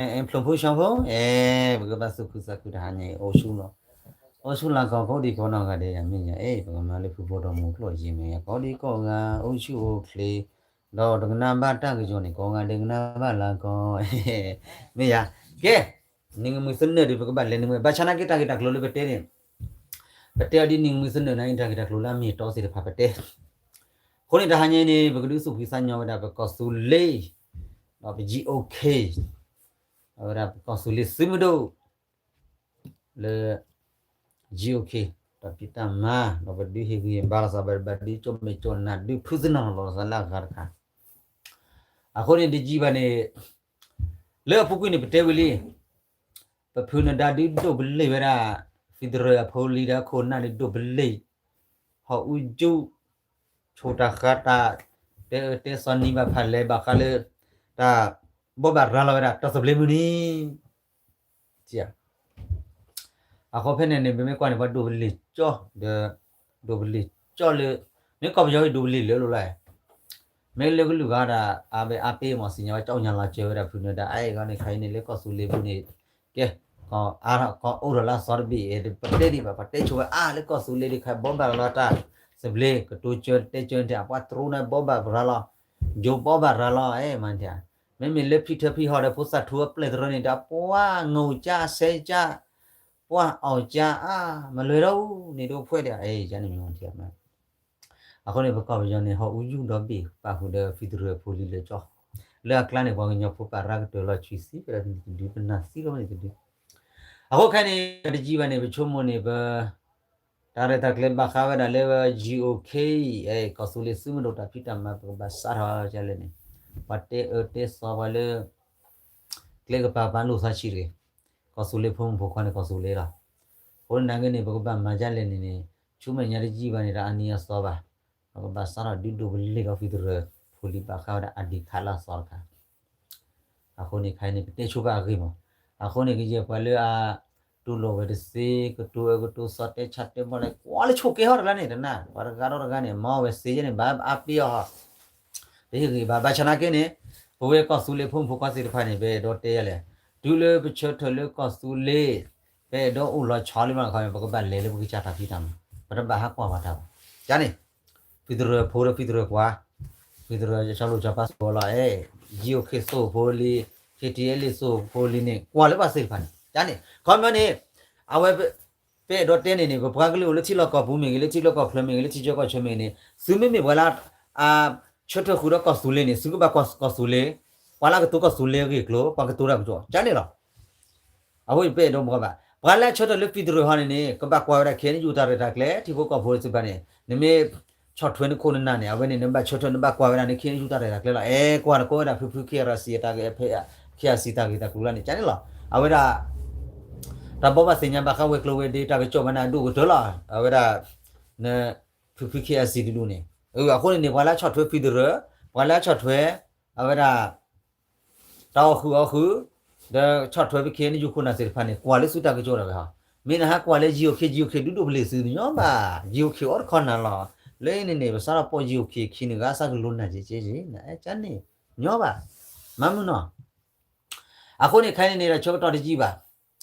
ဖျိးဖိဆှီဖိ အဲ ပကဘၣ်သူၣ်ခုသးခုတဟါညါအံၤ အိၣ်ဆူၣ်လီၤ, အိၣ်ဆူၣ်လီၤ ကိးဒံကိးနီၢ်ဂၤဒဲး ယမ့ၢ်ယၤ အဲ ပကမၤလၢဖုဖိဒီးမုၢ်ကျိၣ်ယံၤမ့ၢ်ယၤ ကိးဒံကိးဂၤ အိၣ်ဆူၣ်အိၣ်ချ့ ဒီးတကနၣ်ဘၣ်တၢ်ကစီၣ်န့ၣ် ကိးဂၤဒဲးကနၣ်ဘၣ်လၢကီ မ့ၢ်ယၤ ကဲ နံၤမုၢ်သနၢၣ်ဒီး ပကဘၣ်လဲၤနံၤမုၢ် ဘၣ်ဆၣ်နာ်က့ တၢ်ဂ့ၢ်တၢ်ကျိၤလၢပတဲန့ၣ် ပတဲအီၤဒ်နံၤမုၢ်သနၢၣ်နာ်က့ တၢ်ဂ့ၢ်တၢ်ကျိၤလၢအမ့ၢ်အတီသ့ၣ်တဖၣ်ပတဲ အဃိန့ၣ် တဟါညါအံၤန့ၣ် ပကဒုးသူၣ်ဖှံသးညီဝဲဒၣ် ပကီၢ်သူလ့ၤ ဒီးပ GOK အဝဲဒၣ်ပကီၢ်သူလ့ၤသုးမုၢ်ဒိၣ် လၢ GOK တၢ်ဖံးတၢ်မၤ ဒီးပဒုးဟ့ၣ်ဂံၢ်ဟ့ၣ်ဘါလိာ်သး ဘၣ်ဒုးကၠိမဲာ်ကၠိနၢ် ဒုးဖုသနၢ်လီၤလိာ်သးလၢအဂၤတခါ အဃိန့ၣ် တယံာ်ဘၣ်န့ၣ် လၢအပူၤကွံာ်န့ၣ် ပတဲဝံၤလံ ပဖုနဒါဒုးဒိးပလ့ၤဝဲဒၣ် federal အဖိလံၤဒီးခိၣ်နၢ်န့ၣ် ဒိးပလ့ၤ ဟီၣ်အူကၠူၣ် ဆိၣ်တၢ်ဃါတၢ် တဲအၢတဲသီနံၤဘၣ်ဖးလဲၢ်ဘၣ်ဃးလၢ တၢ် ဘိးဘၣ်ရၤလီၤဝဲဒၣ်တၢ်သဘျ့မုၢ်နံၤ အဃိဖဲန့ၣ်န့ၣ် ပမ့ၢ်ကွၢ်န့ၣ် ပှၤဒိးပလ့ၤကၠီ ဒီး ဒိးပလ့ၤကၠီလၢ မ့ၢ်ကီၢ်ပယီၤဂ့ၢ်ဒိးပလ့ၤလၢလိၤလၢ မ့ၢ်လၢကလုာ်ဂၤဒၣ် အါဘဲအါပ့ၤမး သ့ၣ်ညါဝဲကၠီညါလီၤစၢၤဝဲဒၣ်ဖုနဒါ အဲၣ်ဂီၢ်န့ၣ် ခါအံၤန့ၣ် လၢကီၢ်သူလ့ၤပူၤန့ၣ် ကဲ ကီၢ်အါထီၣ်ကီၢ်အိၣ်ထီၣ်လၢအသီတဘ့ၣ် ပတဲဒံးဘၣ် ပတဲဆိဝဲအါ လၢကီၢ်သူလ့ၤဒံး ခါဘိးဘၣ်ရၤလီၤတၢ်သဘျ့ ကတိၤကၠီတဲကၠီန့ၣ် အပှၤတရူးန့ၣ် ဘိးဘၣ်ရၤလီၤ ယိၤဘိးဘၣ်ရၤလီၤ အဲၣ်မးန့ၣ် မ့မ့ၢ်လၢဖံထၢဖံဟီၣ်ဒီး ဖိသၣ်ထူအပျဲၢ်တရၢန့ၣ် ဒီးပှၤငိၢ်ကၠါစဲကၠါ ပှၤအီၣ်ကၠါအါ မလွဲၤဒီး န့ၣ်ဒိးဖှဲးဒီး အဲၣ် ယန့ၣ်မ့ၢ် အဃိန့ၣ် ပကီၢ်ပယီၤန့ၣ် ဟီၣ်အူယူၢ်ဒီဘ့ၣ် ပာ်ဃုာ်ဒီး federal ဖိလံၤလၢကၠီ လၢအကျါန့ၣ် ပှၤကညီဖိပာ်ရၢကတၢၢ်လီၤ ဆွံသံဝဲဒၣ်န့ၣ်တဒု ပနၢ်သံလီၤန့ၣ်တဒု အဃိခဲအံၤန့ၣ် တယံာ်ဘၣ်န့ၣ် ပဆိကမိၣ်န့ၣ် ပ တၢ်ရဲၣ်တၢ်ကျဲၤဘၣ်ဃးဝဲဒၣ်လၢ GOK အံၤ ကီၢ်သူလ့ၤသုးမုၢ်ဒိၣ်တၢ်ဖံးတၢ်မၤ ပကဘၣ်စးထီၣ်ဒ်လဲၣ်န့ၣ် ပှၤတဲအၢတဲသီပှၤလၢ ကျဲကပၤပာ်လိာ်သးဆံးတဂ့ၤ, ကီၢ်သူလ့ၤဖိမုၣ်ဖိခွါန့ၣ် ကီၢ်သူလ့ၤလီၤ. အဃိန့ၣ်နာ်က့န့ၣ် ပကဘၣ်မၤဒ်လဲၣ်န့ၣ်န့ၣ် ဆူမဲာ်ညါတယံာ်ဘၣ်န့ၣ် တၢ်အါနံၤအသီဘၣ်, ပကဘၣ်စးထီၣ်ဒုးဒိးပလ့ၤဒီး federal ဖိလံၤဘၣ်ဃးဝဲဒၣ် ID ခးလၢအသီတခါ အဃိန့ၣ် ခဲအံၤန့ၣ် ပတဲဆိပာ်အဂ့ၢ်မး, အဃိန့ၣ် ကယဲၢ်ပှၤလၢအတူၢ်လိာ်ဝဲတသ့ ကတိၤအၢကတိၤသီ တဲဆါတဲပီၣ်လဲၣ် ကွၢ်လၢဆိးက့ဟီၣ်တဂၤန့ၣ် တနၢ် ပှၤတဂၤဒီးတဂၤန့ၣ် မၤအီၣ်ဝဲသ့ယဲန့ၣ် ဘၣ်အါပ့ၢ်အီၤ တဟ့ၣ်ဂံၢ်ဘါ ဘၣ်ဆၣ်နာ်က့န့ၣ် ပဝဲကီၢ်သူလ့ၤဖိမုၣ်ဖိခွါသ့ၣ်တဖၣ်န့ၣ် ပအဲၣ်ဒိးတဲယဲလဲၣ်, တုၤလၢပဆၢထၢၣ်လၢကီၢ်သူလ့ၤ ပအဲၣ်ဒိးအိၣ်လီၤဆီလံမးခီ ပကဘၣ်လဲၤလၢပကစၢ်တၢ်ဖံးတၢ်မၤ, ပတဘၣ်ဟးကွၢ်ပှၤတၢ်ဘၣ်, ကန့ၣ် federal ဖိဒီး federal ကွၢ်, federal ဆီလိာ်ဆီပာ်စၢၤလီၤအဲၣ်, GOK သိဖိလံၤ, KTLA သိဖိလံၤန့ၣ် ကွၢ်လၢပှၤသ့ၣ်တဖၣ်န့ၣ် ကန့ၣ် ခီမီန့ၣ် အဝဲ ပအဲၣ်ဒိးတဲန့ၣ်န့ၣ် ပပှၤကလုာ်အိၣ်လၢထံလီၢ်ကီၢ်ပူၤမ့ၢ်ဂ့ၤ လၢထံလီၢ်ကီၢ်ချၢမ့ၢ်ဂ့ၤ လၢထံဆၢကီၢ်ဆၢမ့ၢ်ဂ့ၤန့ၣ် သုမ့မ့ၢ်ပှၤလၢ အ ဆၢထၢၣ်ဃုာ်ဒီးကီၢ်သူလ့ၤန့ၣ် သုကဘၣ်ကွၢ်ကီၢ်သူလ့ၤ, ပှၤလၢကတိၤကီၢ်သူလ့ၤအဂ့ၢ်အကျိၤ ပှၤကတိၤတၢ်ကစီၣ် ကန့ၣ်လီၤ. အဃိပအဲၣ်ဒိးမၤဘၣ် ပှၤလၢအဆၢထၢၣ်လၢ federal ဟီန့ၣ်န့ၣ် ကဘၣ်ကွၢ်ဝဲဒၣ် KNU တၢ်ရဲၣ်တၢ်ကျဲၤ ထံဖိကီၢ်ဖိသ့ၣ်တဖၣ်န့ၣ် နမ့ၢ်ဆီၣ်ထွဲနခိၣ်နနၢ်န့ၣ် အဝဲန့ၣ် နဘၣ်ဆၢထၢၣ် နဘၣ်ကွၢ်ဝဲဒၣ်န့ၣ် KNU တၢ်ရဲၣ်တၢ်ကျဲၤလီၤ. အဲ ကွၢ်နကိးဝဲဒၣ် ဖုဖု KRC တၢ်ဂ့ၢ် KRC တၢ်ဂ့ၢ်တၢ်ကျိၤလၢန့ၣ် ကန့ၣ်လီၤ. အဝဲဒၣ် တၢ်ဘိးဘၣ်သ့ၣ်ညါဘၣ်ဃးဝဲၤကျိၤဝဲၤဒ့ တၢ်ကစီၣ်မၤနၢၤဒိၣ်ကတၢၢ်လီၤ. အဝဲဒၣ် န ဖုဖု KRC တဒူၣ်န့ၣ် အဃိန့ၣ်န့ၣ် ပှၤလၢဆီၣ်ထွဲ federal ပှၤလၢဆီၣ်ထွဲ အဝဲဒၣ် တၢ်အီၣ်ဃုာ်အီၣ်ဃုာ် ဒီးဆီၣ်ထွဲပ KNU ခိၣ်နၢ်သ့ၣ်တဖၣ်န့ၣ် ကွၢ်လၢသုတၢ်ကစီၣ်ဒၣ်ဝဲဟီ, မ့ၢ်နဟးကွၢ်လၢ GOK GOK ဒုးဒိးပလ့ၤသုညီဘၣ်, GOK အိၣ်တခီနၤလီၤ. လၢန့ၣ်န့ၣ် ပစးထီၣ်ပိာ် GOK ခံနဂၤစးကလိနၢ်က့က့နအဲကန့ၣ် ညီဘၣ်, မၤမုာ်နီၤ. အဃိန့ၣ်ခဲအံၤန့ၣ်ဒီး ဆၢကတီၢ်တယံာ်ဘၣ်,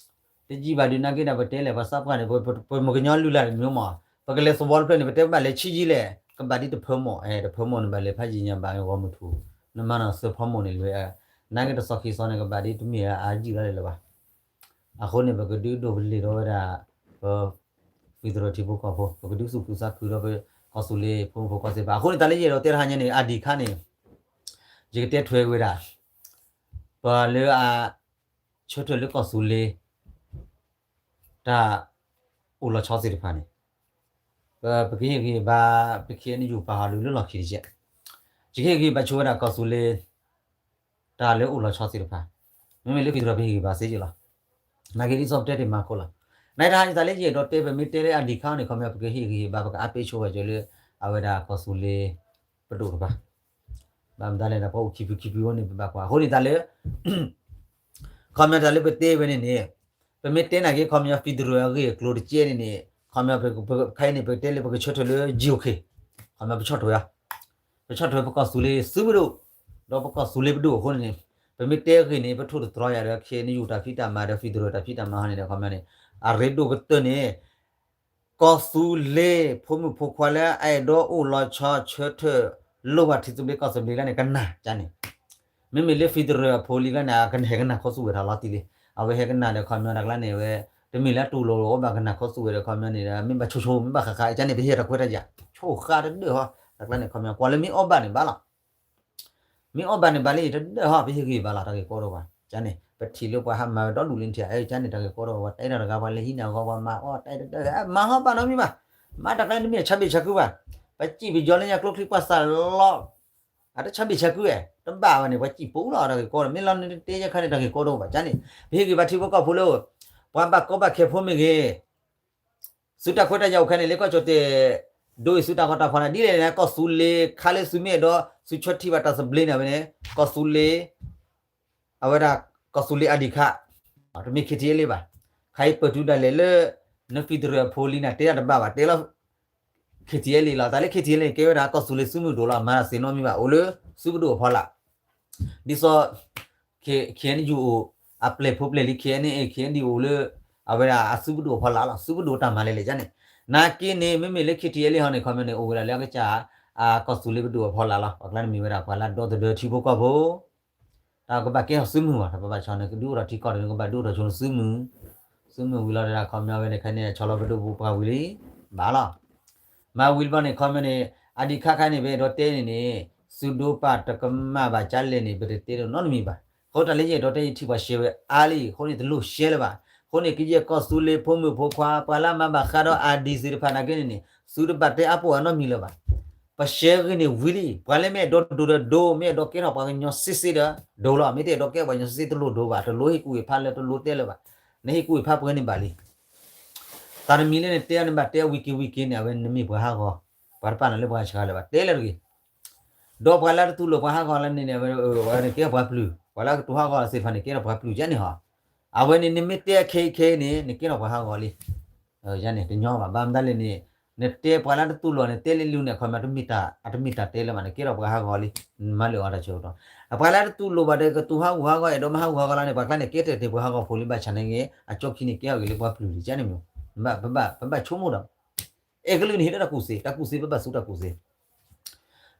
တယံာ်ဘၣ်ဒုးနာ်က့ဒီး ပတဲလဲၣ် ပှၤသးပှၢ်န့ၣ် ပမုၢ်ကညီလုၢ်လၢ်တမံၤမး, ပကလဲၤသဝီတဖျၢၣ်န့ၣ် ပတဲပဘၣ်လဲၤဆံးယံာ်လဲၣ်, ကဘၣ်ဒ်တဖၢမိၢ်, တဖၢမိၢ်န့ၣ် ဘၣ်လဲၤဖးယံာ်ညါဘၣ်ဂီၢ်မုၢ်ထူၣ်, နမၤနီၢ်သၢဖၢမိၢ်န့ၣ်လဲၣ်, နာ်က့တသီခံသီန့ၣ် ကဘၣ်ဒ်တမ့ၢ်အါယံာ်လီၤလဲၣ်လၢၤဘၣ်. အဃိန့ၣ် ပကဒုးဒိးပလ့ၤဒီးဝဲဒၣ် ပ federal ထံဖိကီၢ်ဖိ, ပကဒုးသူၣ်ခုသးခုဒီးပကီၢ်သူလ့ၤဖိမုၣ်ဖိခွါသ့ၣ်တဖၣ်. အဃိန့ၣ် တၢ်လၢယအဲၣ်ဒိးတဲတဟါညါန့ၣ် အါဒံးခါန့ၣ် ယကတဲထွဲဝဲဒၣ် ပှၤလၢအ ဆၢထၢၣ်လၢကီၢ်သူလ့ၤ တၢ်အိၣ်လီၤဆီသ့ၣ်တဖၣ်န့ၣ် ပကဟ့ၣ်ဂံၢ်ဘါ ပ KNU ပာ်ဟးလူၤလၢလီၢ်ခံတကဲး, ယကဟ့ၣ်ဂံၢ်ဘါဆိဝဲဒၣ်ကီၢ်သူလ့ၤ တၢ်လၢအိၣ်လီၤဆီသ့ၣ်တဖၣ်, မ့မ့ၢ်လၢ federal ပဟ့ၣ်ဂံၢ်ဘါသ့က့လီၤ. နာ်က့ဒ်သိးပတဲတ့ၢ်မၤခိၣ်လီၤ. နာ်က့တဟါအံၤ တၢ်လၢယအဲၣ်ဒိးတဲ ပမ့ၢ်တဲလၢအါဒံးခါန့ၣ် ခီပညီ ပကဟ့ၣ်ဂံၢ်ဟ့ၣ်ဘါ ပကအါပ့ဆိဝဲက့ၤလၢ အဝဲဒၣ်ကီၢ်သူလ့ၤ ပဒိၣ်တဖၣ်, ဘၣ်မတၤလဲၣ်ဒီး ပှၤအိၣ်ခံဖုခံဖုအဃိန့ၣ် ပဘၣ်ကွၢ်. အဃိန့ၣ်တၢ်လၢ ခီပညီတၢ်လၢပတဲဝဲန့ၣ်န့ၣ် ပမ့ၢ်တဲနာ်က့ ခီပညီ federal အဂ့ၢ်အကျိၤတကဲးန့ၣ်န့ၣ် ခီပညီ ခဲအံၤန့ၣ် ပကတဲလၢပကဆၢထၢၣ်လၢ GOK, ခီပညီပဆီၣ်ထွဲ, ပဆီၣ်ထွဲပကီၢ်သူလ့ၤသုးမုၢ်ဒိၣ် ဒီးပကီၢ်သူလ့ၤပဒိၣ်အဃိန့ၣ်န့ၣ် ပမ့ၢ်တဲဂ့ၤန့ၣ် ပထိၣ်သတြီၤယၤဒီး ခ့ၣ်အဲၣ်ယူၣ်တၢ်ဖံးတၢ်မၤဒီး federal တၢ်ဖံးတၢ်မၤဟီန့ၣ်ဒီး ခီပညီန့ၣ် အရ့ဒိၣ်ကတၢၢ်န့ၣ် ကီၢ်သူလ့ၤဖိမုၣ်ဖိခွါလၢအအဲၣ်ဒိးအိၣ်လီၤဆီဆၢထၢၣ်လိၣ်ဘၣ်ထံသဘျ့ကီၢ်သဘျ့လၢန့ၣ် ကနၣ်ကန့ၣ် မ့မ့ၢ်လၢ federal အဖိလံၤလၢန့ၣ် အကဟဲကနၣ်ခီဆူဝဲဒၣ်လီၤတံၢ်လံ. အဝဲဟဲကနၣ်ဒီး ခီပညီတၢ်ကျါန့ၣ်ဝဲ တမ့ၢ်လၢတူၢ်လိာ်အီၣ်ဘၣ်ကနၣ်ခီဆူဝဲဒီး ခီပညီန့ၣ်ဒီး မ့ၢ်ဘၣ်ဆိဆိ မ့ၢ်ဘၣ်ဃးဃး ကန့ၣ် ပဟ့ၣ်တၢ်ခွဲးတၢ်ယာ် ဆိဃါတဒၢၣ်ဟီ တၢ်ကျါန့ၣ် ခီပညီ ကွၢ်လၢမ့ၢ်အီၣ်ဘၣ်န့ၣ်ဘၣ်လီၤ. မ့ၢ်အီၣ်ဘၣ်န့ၣ်ဘၣ်လံ တဒၢၣ်ဟီ ပဟ့ၣ်ဂံၢ်ဘါလီၤ တၢ်ဂ့ၢ်ကီတအိၣ်ဘၣ် ကန့ၣ် ပထံၣ်လၢပှၤဟးမၤဝဲဒီဒူၣ်လံထံၣ် ကန့ၣ် တၢ်ဂ့ၢ်ကီတအိၣ်ဘၣ် ပှၤတဲတၢ်တဂၤ ပှၤလဲၤဟံးန့ၢ်အဂီၢ် ပှၤမၤအီၣ်တဲတဒၢၣ် မၤဟီဘၣ်နီတမံၤဘၣ်. မၤတၢ်ကျါန့ၣ် တမ့ၢ်အဆါဘ့ၣ်ဆါခုဘၣ်. ပစံၣ်ပယီၤလၢညါကျိချံပှၢ်သးလီၤ အတဆါဘ့ၣ်ဆါခုဝဲ တဘၣ်ဝဲန့ၣ် ပှၤစံၣ်ပူၤလီၤ တၢ်ဂ့ၢ်ကီဒီး မ့ၢ်လီၤန့ၣ်တတဲယဲခါန့ၣ် တၢ်ဂ့ၢ်ကီတအိၣ်ဘၣ် ကန့ၣ် ပဟ့ၣ်ဂံၢ်ဘါထံဖိကီၢ်ဖိလၢ ပှၤဘၣ်ကီဘၣ်ခဲဖိမ့ၢ်ဂ့ၤ သုတၢ်ခွဲးတၢ်ယာ်အိၣ်ခဲန့ၣ် လၢကီၢ်ကၠီၣ်တဲၣ် ဒိအံၤသုတၢ်ဂီၤတၢ်ဖီလာ် ဒ်လဲၣ်န့ၣ် ကီၢ်သူလ့ၤခါလၢသုမ့ၢ်အဲၣ်ဒိး သုဆၢထံၣ်ဘၣ်တၢ်သဘျ့န့ၣ်ဝဲန့ၣ် ကီၢ်သူလ့ၤ အဝဲဒၣ် ကီၢ်သူလ့ၤ ID ခါ တမ့ၢ် KTLA ဘၣ်. ခါအံၤပတုၤဒၣ်လဲာ်လၢ န federal အဖိလံၤန့ၣ် တဲတၢ်တဘၣ်ဘၣ် တဲလီၤ KTLA လီၤ. တၢ်လၢ KTLA န့ၣ် ကဲဝဲဒၣ်ကီၢ်သူလ့ၤသုးမုၢ်ဒိၣ်လီၤ မၤတၢ်သ့နီတမံၤဘၣ် အိၣ်လၢ သုးပဒိၣ်အဖီလာ် ဒ်သိး KNU အိၣ် အပျဲၢ်ဖိပျဲၢ်လံ KNA KNDO အိၣ်လၢ အဝဲဒၣ်အသုးပဒိၣ်အဖီလာ်လီၤ သုးပဒိၣ်တၢ်မၤလဲၣ်လဲၣ်ကန့ၣ်. နာ်က့န့ၣ် မ့မ့ၢ်လၢ KTLA ဟီန့ၣ် ခီပညီန့ၣ် အိၣ်ဝဲဒၣ်လၢအကစၢ် ကီၢ်သူလ့ၤပဒိၣ်အဖီလာ်လီၤ. ပှၤကျါန့ၣ်မ့ၢ်ဝဲဒၣ်ပှၤလၢအဒီသဒၢထံဖိကီၢ်ဖိ တၢ်ကဘၣ်ကဲထီၣ်သုးမုၢ်ဘၣ် တၢ်ပဘၣ်ဆီန့ၣ် ကဒုးအိၣ်ထီၣ်ထံကီၢ်ဒီး နကဘၣ်ဒုးအိၣ်ထီၣ်ဆိနသုးမုၢ် သုးမုၢ်ဝံၤလီၤဒီး ခီပညီဝဲန့ၣ် ခဲန့ၣ် ဆီလီၤပဒိၣ်ပူၤပှၤဝံၤလံ ဘၣ်လီၤ. မၤဝံၤတဘျီန့ၣ် ခီပညီန့ၣ် ID ခါခါန့ၣ် ပအဲၣ်ဒိးတဲန့ၣ်န့ၣ် သုးဒိးပာ်တကမၣ်ဘၣ်ကလဲၣ်န့ၣ် ပတတဲဒိၣ်နီတမံၤဘၣ်. အဃိတၢ်လၢယအဲၣ်ဒိးတဲယထံၣ်ပှၤရှဲဝဲအါလံ အဃိန့ၣ် တလိၣ်ရှဲလၢၤဘၣ်. အဃိန့ၣ် ကယဲၢ်ကီၢ်သူလ့ၤဖိမုၣ်ဖိခွါ ပှၤလၢအမၤဘၣ်ဃးဒီး ID သ့ၣ်တဖၣ်နာ်က့န့ၣ်န့ၣ် သုတဘၣ်တဲအါပီၢ်အနီတမံၤလၢၤဘၣ်. ပရှဲဂ့ၤန့ၣ်ဝံၤလံ ပှၤလၢမ့ၢ်အဲၣ်ဒိးဒိၣ်ဒီးဒိၣ် မ့ၢ်အဲၣ်ဒိးကဲထီၣ်ပှၤကညီစ့စ့ဒီး ဒိၣ်လီၤ. မ့ၢ်တအဲၣ်ဒိးကဲပှၤကညီစ့စ့ တလိၣ်ဒိၣ်ဘၣ်. တလိၣ်ဟ့ၣ်ကူၣ်ဟ့ၣ်ဖးလၢ တလိၣ်တဲလၢၤဘၣ်. နဟ့ၣ်ကူၣ်ဟ့ၣ်ဖးပှဲၤန့ၣ်ဘၣ်လံ. တၢ်တမံၤလၢနတဲအီၤန့ၣ် ဘၣ်တဲအီၤဝံၤက့ၤဝံၤက့ၤန့ၣ် အဝဲနမ့ၢ်ပှၤဟးဂီၤ, ပှၤတပာ်နၤလၢပှၤဆှၢလၢၤဘၣ် တဲလၢၤတဂ့ၤ. ဒီးပှၤလၢတတူၢ်လိာ်ပှၤဟးဂီၤလၢန့ၣ်န့ၣ် အဝဲန့ၣ်ကဲပှၤပျုၢ်, ပှၤလၢကတိၤဟးဂီၤသ့ၣ်တဖၣ်န့ၣ် ကဲထီၣ်ပှၤပျုၢ်ကဲန့ၣ်ဟီ. အဝဲန့ၣ် နမ့ၢ်တဲအခဲအံၤခဲအံၤန့ၣ် နကဲထီၣ်ပှၤဟးဂီၤလံ. န့ၣ် တညီဘၣ်. ဘၣ်မတၤလဲၣ်န့ၣ် နတဲပှၤလၢတတူၢ်လိာ်န့ၣ် တဲလံလူန့ၣ် အခီပညီ အတမ့ၢ်တၢ်တဲလၢၤဘၣ် နကဲထီၣ်ပှၤဟးဂီၤလံ. မၤလၢအီၤတၢ်ဆၢကတီၢ် ပှၤလၢတတူၢ်လိာ်ဘၣ်ဒီး ကတိၤဟးဂူာ်ဟးဂီၤ အဲၣ်ဒိးမၤဟးဂူာ်ဟးဂီၤလၢန့ၣ် ပှၤကျါန့ၣ် ကဲထီၣ်တ့ၢ်ပှၤဟးဂီၤဖိလံ ဘၣ်ဆၣ်န့ၣ်ဂ့ၤ အကၠီခံန့ၣ် ကဲထီၣ်ဂ့ၤလၢပှၤပျုၢ်လံ ကန့ၣ်မ့ၢ် ပဘၣ်ဆိကမိၣ်ဒီး အဲကလုာ်န့ၣ် ဟ့ၣ်ဒီးတၢ်ကူၣ်သ့, တၢ်ကူၣ်သ့ ပဘၣ်သူတၢ်ကူၣ်သ့.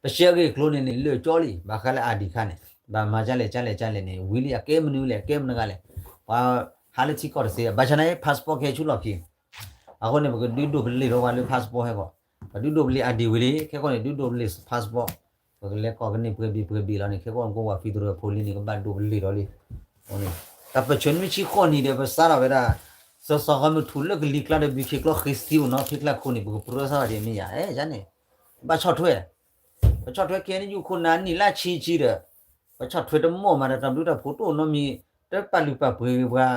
ပရှဲဂ့ၢ်ကျိၤန့ၣ်န့ၣ် လၢာ်ကၠီလံ ဘၣ်ဃးလၢ ID ခါန့ၣ် ဘၣ်မၤကလဲၣ်ကလဲၣ်ကလဲၣ်န့ၣ် ဝံၤလံ အကဲမနုၤလဲၣ် အကဲမနုၤဂၤလဲၣ်, ပှၤဟးလၢထံကီၢ်တသ့ ဘၣ်ဆၣ်န့ၣ် passport ကဟဲဆူလီၢ်ခံ အဃိန့ၣ် ပကဒုးဒိးပလ့ၢ်ဒီးပှၤလၢ passport ဟဲကီး, ပဒုးဒိးပလ့ၢ် ID ဝံၤလံ ခဲကီၢ်န့ၣ် ဒုးဒိးပလ့ၢ် passport, ပကလဲၤကီၢ်ကန့ၢ်ပှဲၤဘ့ၣ်ပှဲၤဘ့ၣ်လီၤန့ၣ် ခဲကီၢ်ကီၢ်ဝဲ federal ဖိလံၤန့ၣ် ကဘၣ်ဒိးပလ့ၢ်ဒီးလံ. တၢ်ပၢၢ်ဆၢနွံဆံဃိးနံၣ်ဒီး ပစးထီၣ်ဝဲဒၣ် စီၤစီၤဃီမုၢ်ထူၣ်လၢကလံၤကျါဒီး ဘုခ့ကျိဃ့သံအိၣ်နီၤ ဖ့ကျါခိၣ်န့ၣ် ပကပြၢစးဘၣ်ဒ်မ့ၢ်ယၤ န့ၣ် ဘၣ်ဆီၣ်ထွဲ ပဆီၣ်ထွဲ KNU ခိၣ်နၢ်နံၣ်လၢဆံဆံဒီး ပဆီၣ်ထွဲတမီၢ်မးဒီး တၢ်ဘျုးတၢ်ဖှိၣ်တအိၣ်နီတမံၤ တပာ်လုၢ်ပာ်ပှ့ၤပှၤ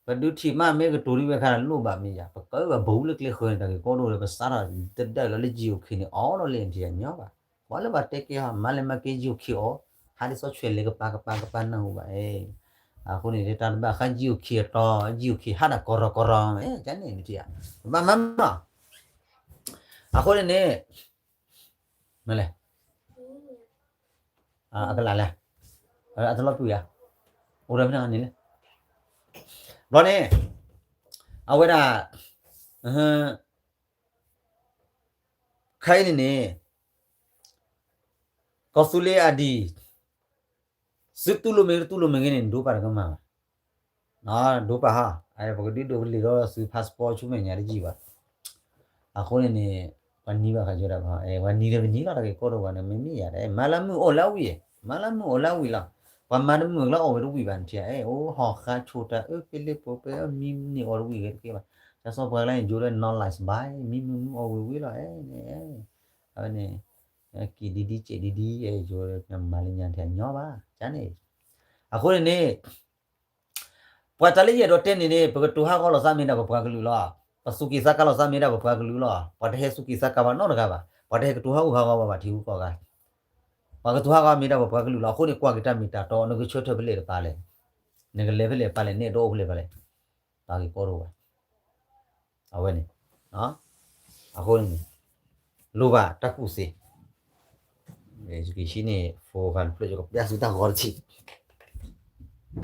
ပဒုးထံၣ်မးမ့ၢ်ကတိၤဒ်ဝဲခါ လိၣ်ဘၣ်မ့ၢ်ယၤ ပကဘၣ်ဘူးလၢကျဲဃၢၤန့ၣ် တၢ်ဂ့ၢ်ကီတအိၣ်ဒီး ပစးထီၣ်တဒၢလီၤလၢ GOK န့ၣ် အီၣ်လီၤလၢ India ညီဘၣ်. ပှၤလၢပှၤတဲကဲဟီ မၤလဲၤမၤက့ၤ GOK အီၤ ဟးဒ်သိးဆွဲလဲၤကပၤကပၤကပၤနၢ်ဟူဘၣ်. အဃိန့ၣ် တၢ်တဘၣ်ဃး GOK အတီၤ GOK ဟးဒၣ်ကီၢ်ရီကီၢ်ရီ ကန့ၣ် ပဘၣ်မၤမး အဃိန့ၣ်န့ၣ် မ့ၢ်လဲၣ် အကလးလဲၣ် အတလီၤပျံၤယၤ အိၣ်ဒီးမ့ၢ်န့ၣ်လဲၣ် ဘျီန့ၣ် အဝဲဒၣ် ခဲအံၤန့ၣ်န့ၣ် ကီၢ်သူလ့ၤ ID သုတူၢ်လိာ်မ့ၢ်တတူၢ်လိာ်မ့ၢ်ဂ့ၤန့ၣ် ဒိပာ်တကမၣ်ဘၣ် ဒိပာ်ဟီ ပကဒုးဒိးပလ့ၢ်ဒီးသု passport ဆူမဲာ်ညါတယံာ်ဘၣ်. အဃိန့ၣ်န့ၣ် ပှၤနံၤဘၣ်ဃးယဲဒၣ်ဘၣ် ပှၤနံၤဒီးပနံၤလီၤ တၢ်ဂ့ၢ်ကီတအိၣ်ဘၣ်န့ၣ် မ့မ့ၢ်ယၤ မၤလၢမုၢ်အိၣ်လၢအဝံၣ် မၤလၢမုၢ်အိၣ်လၢအဝံၣ်လီၤ. ပှၤမၤတမုာ်လၢအီၣ်ဝဲတဝံၣ်ဘၣ်န့ၣ် ထံၣ် အဲ အိၣ်ဟီၣ်ဃါဆိၣ်တၢ်အၢ ပ့လ့ပိာ်ပ့ မံမနုၤအီၣ်တဝံၣ်ဂ့ၤတက့ၢ်ဘၣ်. တၢ်စီပှၤလၢယိၤလၢ knowledge ဘၣ် မံမနုၤမနုၤအီၣ်ဝံၣ်ဝံၣ်လီၤ အဲန့ၣ် အဝဲန့ၣ် က့ၤဒ်ဒ်ကဲးဒ်ဒ် အဲ ယိၤမၤလၢညါထံၣ်ညီဘၣ် ကန့ၣ်. အဃိန့ၣ်န့ၣ် ပှၤတၢ်လၢယအဲၣ်ဒိးတဲန့ၣ်န့ၣ် ပကတိၤဟးဂီၤလိာ်သးမ့ၢ်ဒၣ်ပပှၤကလုာ်လီၤ. ပသူၣ်က့ၣ်သးကါလိာ်သးမ့ၢ်ဒၣ်ပပှၤကလုာ်လီၤ. ပှၤတဟဲသူၣ်က့ၣ်သးကါပှၤနီတဂၤဘၣ်. ပှၤတဟဲကတိၤဟးဂူာ်ဟးဂီၤဘၣ်ဘၣ်ထံဂုၤကီၢ်ဂၤ ပှၤကတိၤဟးဂီၤမ့ၢ်ဒၣ်ပပှၤကလုာ်လီၤ. အဃိန့ၣ် ကွၢ်က့ၤတၢ်မ့ၢ်တၢ်တီ နကဆၢထၢၣ်ဖဲလဲၣ်တပၤလဲၣ်, နကလဲၤဖဲလဲၣ်တပၤလဲၣ်, နအဲၣ်ဒိးအိၣ်ဖဲလဲၣ်တပၤလဲၣ်, တၢ်ဂ့ၢ်ကီတအိၣ်ဘၣ်. အဝဲန့ၣ် အဃိန့ၣ် လိၣ်ဘၣ်တၢ်ကူၣ်သ့, ယကဟံးန့ၢ် phone တဖျၢၣ် ယကပျၢ်သုတၢ်ဂီၤတထံၣ်. ကဲ,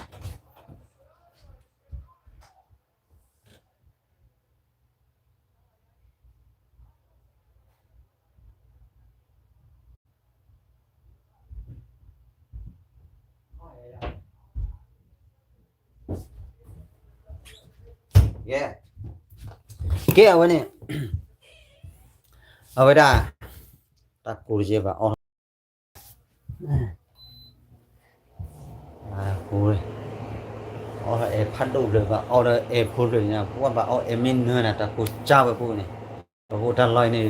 ကဲအဝဲန့ၣ်, အဝဲဒၣ်, တၢ်ကိးတကဲဘၣ်အီၣ် အီၣ်အဲၣ်ဖးဒိၣ်ဘျၢဘၣ် အီၣ်ဒီးအဲၣ်ဖိတဖျၢၣ်ညါ ပှၤဘၣ်အီၣ်အဲၣ်မ့ၢ်နၢၤနၤ တၢ်ကိးကၢဝဲပူၤန့ၣ်, ပအိၣ်တၢ်လီၢ်အံၤန့ၣ်,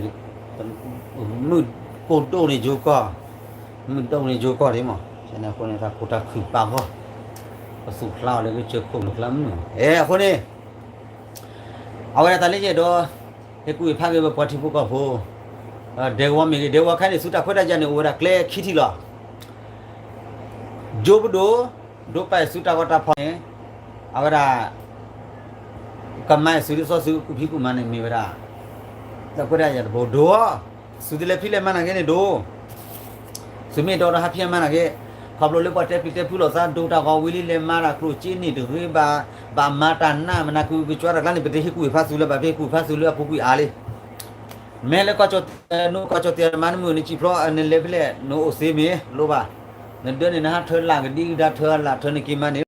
မုၢ်ကိၢ်ဒိၣ်န့ၣ်ယိကီၢ်, မုၢ်ဒိၣ်န့ၣ်ယိကီၢ်ဒ်မး, အဃိန့ၣ် တၢ်ကိးတၢ်ခုၣ်ပာ်ဂီၢ်, ပသူၣ်ဖျါအီၤလၢကစၢၢ်ခိၣ်မုၢ်ကျါမုၢ်, အဲ အဃိန့ၣ် အဝဲဒၣ်တၢ်လၢယအဲၣ်ဒိး ဟ့ၣ်ကူၣ်ဟ့ၣ်ဖးက့ၤပပှၤထံဖိကီၢ်ဖိ, ဒဲကဝီၤမ့ၢ်ဂ့ၤ ဒဲကဝီၤခဲအံၤန့ၣ် ဆူတၢ်ခွဲးတၢ်ယာ်န့ၣ် အိၣ်ဝဲဒၣ်ကျဲခံထံၣ်လီၤ. ယိပဒိၣ်, ဒိးပာ်အံၤဆူတၢ်ဂီၤတၢ်ဖီၣ်န့ၣ်, အဝဲဒၣ် ကမၤအံၤဆူဒ်သိးဆူကူၣ်ဖံးကူၣ်မၤန့ၣ်မ့ၢ်ဝဲဒၣ် တၢ်ခွဲးတၢ်ယာ်တဘိဒိၣ်, ဆူတလဲဖံးလဲမၤနာ်က့န့ၣ်ဒိၣ် သုမ့ၢ်ဒိးဒီးဟးဖံးဟးမၤနာ်က့, ခီဖျိလၢပှၤတဲပျံၤတဲဖုးလိာ်သး ဒိတၢ်ဂီၤဝံၤလံ လဲၤမၤတၢ်ကျိၣ်စ့န့ၣ်တဂ့ၤဘၣ်, ဘၣ်မၤတၢ်နးမနၤ ကုကကွၢ်တၢ်ကျါန့ၣ် ပတဟ့ၣ်ကူၣ်ဟ့ၣ်ဖးသုလၢဘၣ် ပဟ့ၣ်ကူၣ်ဟ့ၣ်ဖးသုလၢအပူၤကွံာ်အါလံ. မ့ၢ်လၢကီၢ်ကၠီၣ်တဲာ် နအိၣ်ကီၢ်ကၠီၣ်တဲာ်မၤနမုာ်နစံၣ်ဖျိ နလဲၤဖဲလဲၣ် နအိၣ်သ့မ့ၢ်လိၣ်ဘၣ်, နဒၢန့ၣ် နဟးထၢလၢ်ကဒံကဒါ ထၢလၢ်ထၢနက့ၤမၤန့ၣ်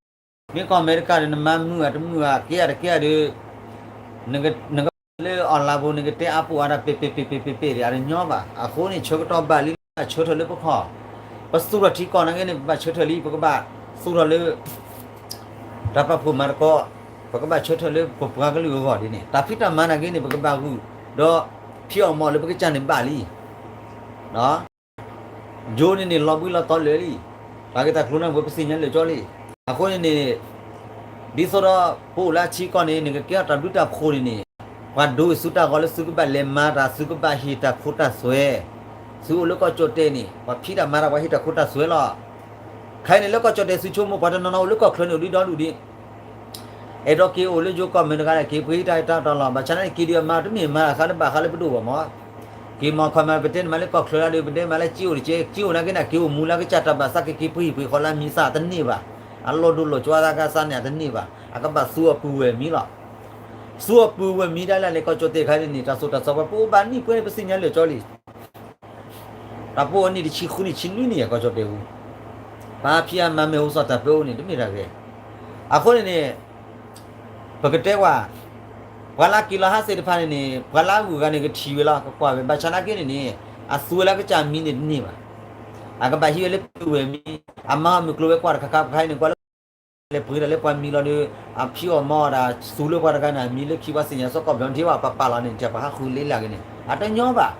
မ့ၢ်ကီၢ်အမဲရကၤဒီး နမၤမုာ်ဧါတမုာ်ဧါ ကဲဧါတကဲဧါဒီး နကလၢ online ပူၤ နကတဲအါပူၤအါတၢ် ပဲ့ပဲ့ပဲ့ပဲ့ပဲ့ပဲ့ဒံး အတညီဘၣ်. အဃိန့ၣ် ဆၢကတီၢ်ဘၣ်လံ ဘၣ်ဆၢထၢၣ်လၢပခီၣ်, ပသူၣ်ထီၣ်ထံကီၢ်နာ်က့န့ၣ် ပဘၣ်ဆၢထၢၣ်လံ ပကဘၣ်သူၣ်ထီၣ်လၢ တၢ်ပာ်ဖှိၣ်မၤသကိး, ပကဘၣ်ဆၢထၢၣ်လၢပပှၤကလုာ်အဂီၢ်ဒ်န့ၣ် တၢ်ဖံးတၢ်မၤနာ်က့န့ၣ် ပကဘၣ်ဂုာ်, ဒီးဖံးအီၣ်မၤအီၣ်လၢပကစၢ်န့ၣ်ဘၣ်လံ. ယိန့ၣ်န့ၣ် လီၤဘှံးလီၤတီၤလၢာ်လံ, တၢ်ဂ့ၢ်တၢ်ကျိၤန့ၣ် ပှၤပသ့ၣ်ညါလၢာ်ကၠီလံ. အဃိန့ၣ်န့ၣ် ဒ်သိးဒီး ပအိၣ်လၢအထံကီၢ်န့ၣ် နကကဲထီၣ်တၢ်ဘျုးတၢ်ဖှိၣ်န့ၣ်န့ၣ်, ပှၤဒိဝဲသုတၢ်ဂီၤလၢသုကဘၣ်လဲၤမၤတၢ် သုကဘၣ်ဟ့ၣ်တၢ်ခိတၢ်သွဲ, သုအိၣ်လၢကီၢ်ကၠီၣ်တဲာ်န့ၣ် ပှၤဖံးတၢ်မၤတၢ် ပှၤဟ့ၣ်တၢ်ခိတၢ်သွဲလီၤ. ခဲအံၤန့ၣ် လၢကီၢ်ကၠီၣ်တဲာ်သုဆိကမိၣ် ပှၤတနီၤနီၤအိၣ်လၢကီၢ်ချၢန့ၣ် အိၣ်ဒံးဒီဒူၣ်ဒံး အဲၣ်ဒိးက့ၤအိၣ်လၢယိၤကီၢ်မ့ၢ်တဂၤဒီး က့ၤပှ့ၤတၢ်တၢ်တီၤလီၤ. ဘၣ်ဆၣ်န့ၣ် က့ၤဒုးအမၤတမ့ၢ်မၤတခါလၢဘၣ်ဃးလၢပဒိၣ်ဘၣ်မး, က့ၤမၤခီမၤ ပတဲန့ၣ်မၤလၢကီၢ်ချၢဒီး ပတဲမၤလၢက့အိၣ်တက့ၢ် က့အိၣ်နာ်က့န့ၣ် က့ၤအိၣ်မူလၢကစၢ်တၢ်ဘၣ်သး က့ၤက့ၤပှ့ၤပှ့ၤဃီလၢအမံၤသၣ်တန့ၢ်ဘၣ်, အလီၢ်ဒိၣ်လီၢ်ကၠွါသးကစၢ်န့ၣ် အတန့ၢ်ဘၣ်, အကဘၣ်သူအပုၢ်ဝဲၢ်မံၤလီၤ. သူအပုၢ်ဝဲၢ်မံၤဒၣ်လဲာ်န့ၣ် ကီၢ်ကၠီၣ်တဲာ်ခါန့ၣ်န့ၣ် တၢ်သိၣ်တၢ်သီပှၤ ပအိၣ်ဘၣ်နံၣ်ပှဲၤန့ၣ် ပသ့ၣ်ညါလၢာ်ကၠီလံ တၢ်ပအိၣ်အနံၣ်တဆံဃုနံၣ်ဆံနွံနံၣ် ကီၢ်ကၠီၣ်တဲာ်ပူၤ, ပှၤဖံးအမၤမ့ၢ်ဟူသီၣ်တၢ်ပၢအိၣ်န့ၣ် တမ့ၢ်တၢ်ဂ့ၤ. အဃိန့ၣ်န့ၣ် ပကတဲကွၢ်, ပှၤလၢက့ၤလီၤဟးစ့ၣ်တဖၣ်န့ၣ်န့ၣ် ပှၤလၢအဂုၤအဂၤန့ၣ် ကထံၣ်ဝဲလီၤ ကကွၢ်ဝဲ ဘၣ်ဆၣ်နာ်က့န့ၣ်န့ၣ် အသူဝဲလၢကစၢ်မံၤန့ၣ်တန့ၢ်ဘၣ်, အကဘၣ်ဟံးဝဲလၢပုၢ်ဝဲၢ်မံၤ, အမၤအီၣ်မုၢ်ကျိၤဝဲၤကွာ်တခါခါ ပခါအံၤန့ၣ် ကွၢ်လၢလဲၤပှ့ၤတၢ်လၢပှၤမံၤလီၤဒီး အဖံးအီၣ်မၤအီၣ်တၢ် သူလၢပှၤတဂၤန့ၣ် အမံၤလၢခံပှၤသ့ၣ်ညါစ့ၢ်ကီး ဘျီထံၣ်ဘၣ်ပာ်ပာ်လီၤန့ၣ် တၢ်ပှၤဟးဃုလ့လၢ်က့ၤန့ၣ် အတညီဘၣ်.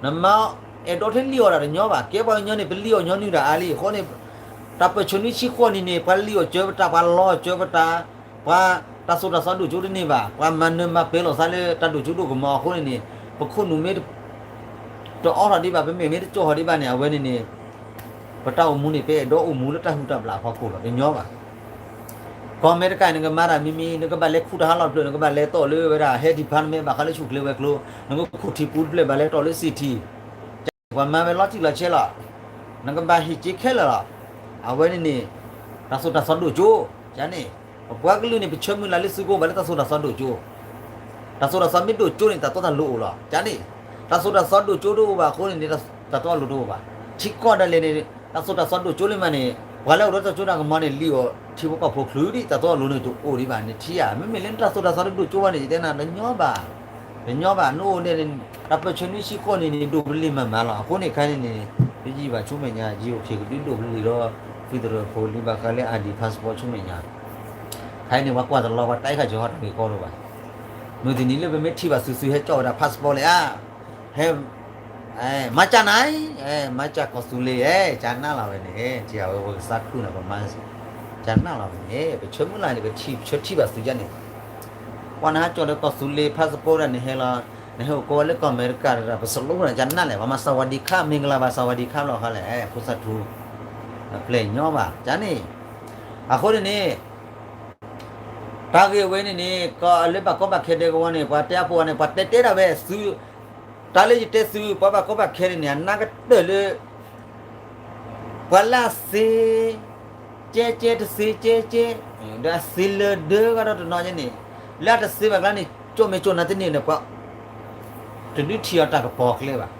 နမၤအဲၣ်ဒိးထဲလံၣ်အီၣ်တၢ်တညီဘၣ်. ကဲပှၤကညီန့ၣ် ပလံၣ်အီၣ်ညီနုၢ်တၢ်အါလံ. အဃိန့ၣ် တၢ်ပၢၢ်ဆၢနွံဆံဃိးနံၣ်န့ၣ် ပှၤလံၣ်အီၣ်စၢၤပတၢ် ပှၤလီအီၣ်စၢၤပတၢ် ပှၤတၢ်သိၣ်တၢ်သီဒိၣ်ကၠိတန့ၢ်ဘၣ်. ပှၤမၤနၢၤမၤပၢၤလိာ်သးလၢတၢ်ဒိၣ်ကၠိဒိၣ်ကမီၤအဃိန့ၣ်န့ၣ် ပခိၣ်နူာ်မ့ၢ် တအိးထီၣ်ဒံးဘၣ် ပမဲာ်မ့ၢ်တကၠီၣ်ထီၣ်ဒံးဘၣ်န့ၣ် အဝဲန့ၣ်န့ၣ် ပတၢ်အိၣ်မူန့ၣ် ပအဲၣ်ဒိးအိၣ်မူလၢတၢ်ဟုၣ်တၢ်ဘျၣ်အဖီခိၣ်လီၤ. တညီဘၣ်. ကီၢ်အမဲရကၤ နကမၤတၢ်မံၤမံၤ နကဘၣ်လဲၤခူၣ်တၢ်ဟးလီၢ်ဖျၢၣ် နကဘၣ်လဲၤတီၢ်လၢဝဲဒၣ် health department ဘၣ်ဃးလၢဆူၣ်ချ့ဝဲၤကျိၤ နကခိၣ်ထံပူၤတဖျၢၣ် ဘၣ်လဲၤတီၢ်လၢ city ပှၤမၤဝဲလီၤတံၢ်လီၤဆဲးလီၤ. နကဘၣ်ဟ့ၣ်စ့ခဲလၢာ်လီၤ. အဝဲန့ၣ်န့ၣ် တၢ်သိၣ်တၢ်သီဒိၣ်ကၠိ ကန့ၣ် ပပှၤကလုာ်န့ၣ် ပဆၢမုၢ်လၢ်လၢသုကအိၣ်ဘၣ်လၢတၢ်သိၣ်တၢ်သီဒိၣ်ကၠိ တၢ်သိၣ်တၢ်သီမ့ၢ်ဒိၣ်ကၠိန့ၣ် တၢ်တီတၢ်လိၤအိၣ်လီၤ. ကန့ၣ် တၢ်သိၣ်တၢ်သီဒိၣ်ကၠိတအိၣ်ဘၣ်အဃိန့ၣ်န့ၣ် တၢ်တီတၢ်လိၤတအိၣ်ဘၣ်. ထံကီၢ်ဒၣ်လဲာ်န့ၣ် တၢ်သိၣ်တၢ်သီဒိၣ်ကၠိလံမးန့ၣ် ပှၤလၢအိၣ်ဒီးတၢ်ကၠိတၢ်ကမီၤန့ၣ် လံၣ်အီၣ်ထံဖိကီၢ်ဖိချုးဒံး တၢ်တီတၢ်လိၤန့ၣ်တအိၣ်ဒံးဘၣ်န့ၣ် ထံဧါ မ့မ့ၢ်လၢတၢ်သိၣ်တၢ်သီတဒိၣ်ကၠိဘၣ်န့ၣ် ယတဲနၤ တညီဘၣ် တညီဘၣ် နအိၣ်န့ၣ် တၢ်ပၢၢ်ဆၢနွံဆံဃိးနံၣ်န့ၣ် ဒိၣ်ပလံၤမးမးလီၤ. အဃိန့ၣ် ခဲအံၤန့ၣ် ယယံာ်ဘၣ်ဆူမဲာ်ညါ ယအိၣ်ဖျဲၣ်ကဒုဒိၣ်ပလံၤဒီး သုးတရၢဖိလံ ဘၣ်ဃးလၢ ID passport ဆူမဲာ်ညါ ခဲအံၤန့ၣ် ပှၤကွၢ်တလီၤ ပှၤတၢ်အဲၣ်ခါစၢၤဟီၣ်တၢ်ဂ့ၢ်ကီဒိၣ်ဘၣ်. မုၢ်တနံၤလၢပမ့ၢ်ထံၣ်ဘၣ်စုာ်စုာ် ဟဲကၠီၣ်ဝဲဒၣ် passport လဲၣ်ဧါ, ဟဲ မၤကၢ်နၤ, မၤကၢ်ကီၢ်သူလ့ၤ, ကၢ်နးလီၤဝဲန့ၣ်, ထံၣ်အဝဲပကစးခုၣ်န့ၣ် ပမၤ ကၢ်နးလီၤဝဲန့ၣ်, ပဆၢမုၢ်လၢ်န့ၣ် ပထံၣ်ဆၢထံၣ်ဘၣ်စုာ်ယါန့ၣ်, ပှၤနဟးကၠီၣ်လၢကီၢ်သူလ့ၤ passport ဒၣ်န့ၣ်ဟဲလီၤ, နဟဲအိၣ်ကီးဝဲလၢကီၢ်အမဲရကၤတၢ် ပစလိၣ်န့ၣ် ကၢ်နးလဲၣ်, ပှၤမၤ สวัสดีค่ะ မင်္ဂလာပါ สวัสดีค่ะ လီၤခါလဲၣ်, ဖိသၣ်ထူ ပျဲၢ်ညီဘၣ် ကၢ်န့ၣ်, အဃိန့ၣ်န့ၣ် တၢ်ဂ့ၢ်ဝဲန့ၣ်န့ၣ် ကီၢ်လၢဘၣ်ကီဘၣ်ခဲဒဲကဝီၤန့ၣ် ပှၤတဲအပူၤန့ၣ် ပှၤတဲတဲဒၣ်ဝဲသု, တၢ်လၢယတဲသု ပှၤဘၣ်ကီဘၣ်ခဲန့ၣ်န့ၣ် အနၢ်ကတၢၢ်လၢ ပှၤလၢအသ့ ကဲကဲတစ့ကဲကဲ, ဒီးအစ့လၢဒၢကဒီးတနီၤညါန့ၣ်, လၢအတစ့ဘၣ်ကျါန့ၣ် ကၠိၣ်မဲာ်ကၠိၣ်နါတန့ၢ်န့ၣ် ပှၤတဒုးထံၣ်အီၤတၢ်ကပီၤကျဲဘၣ်.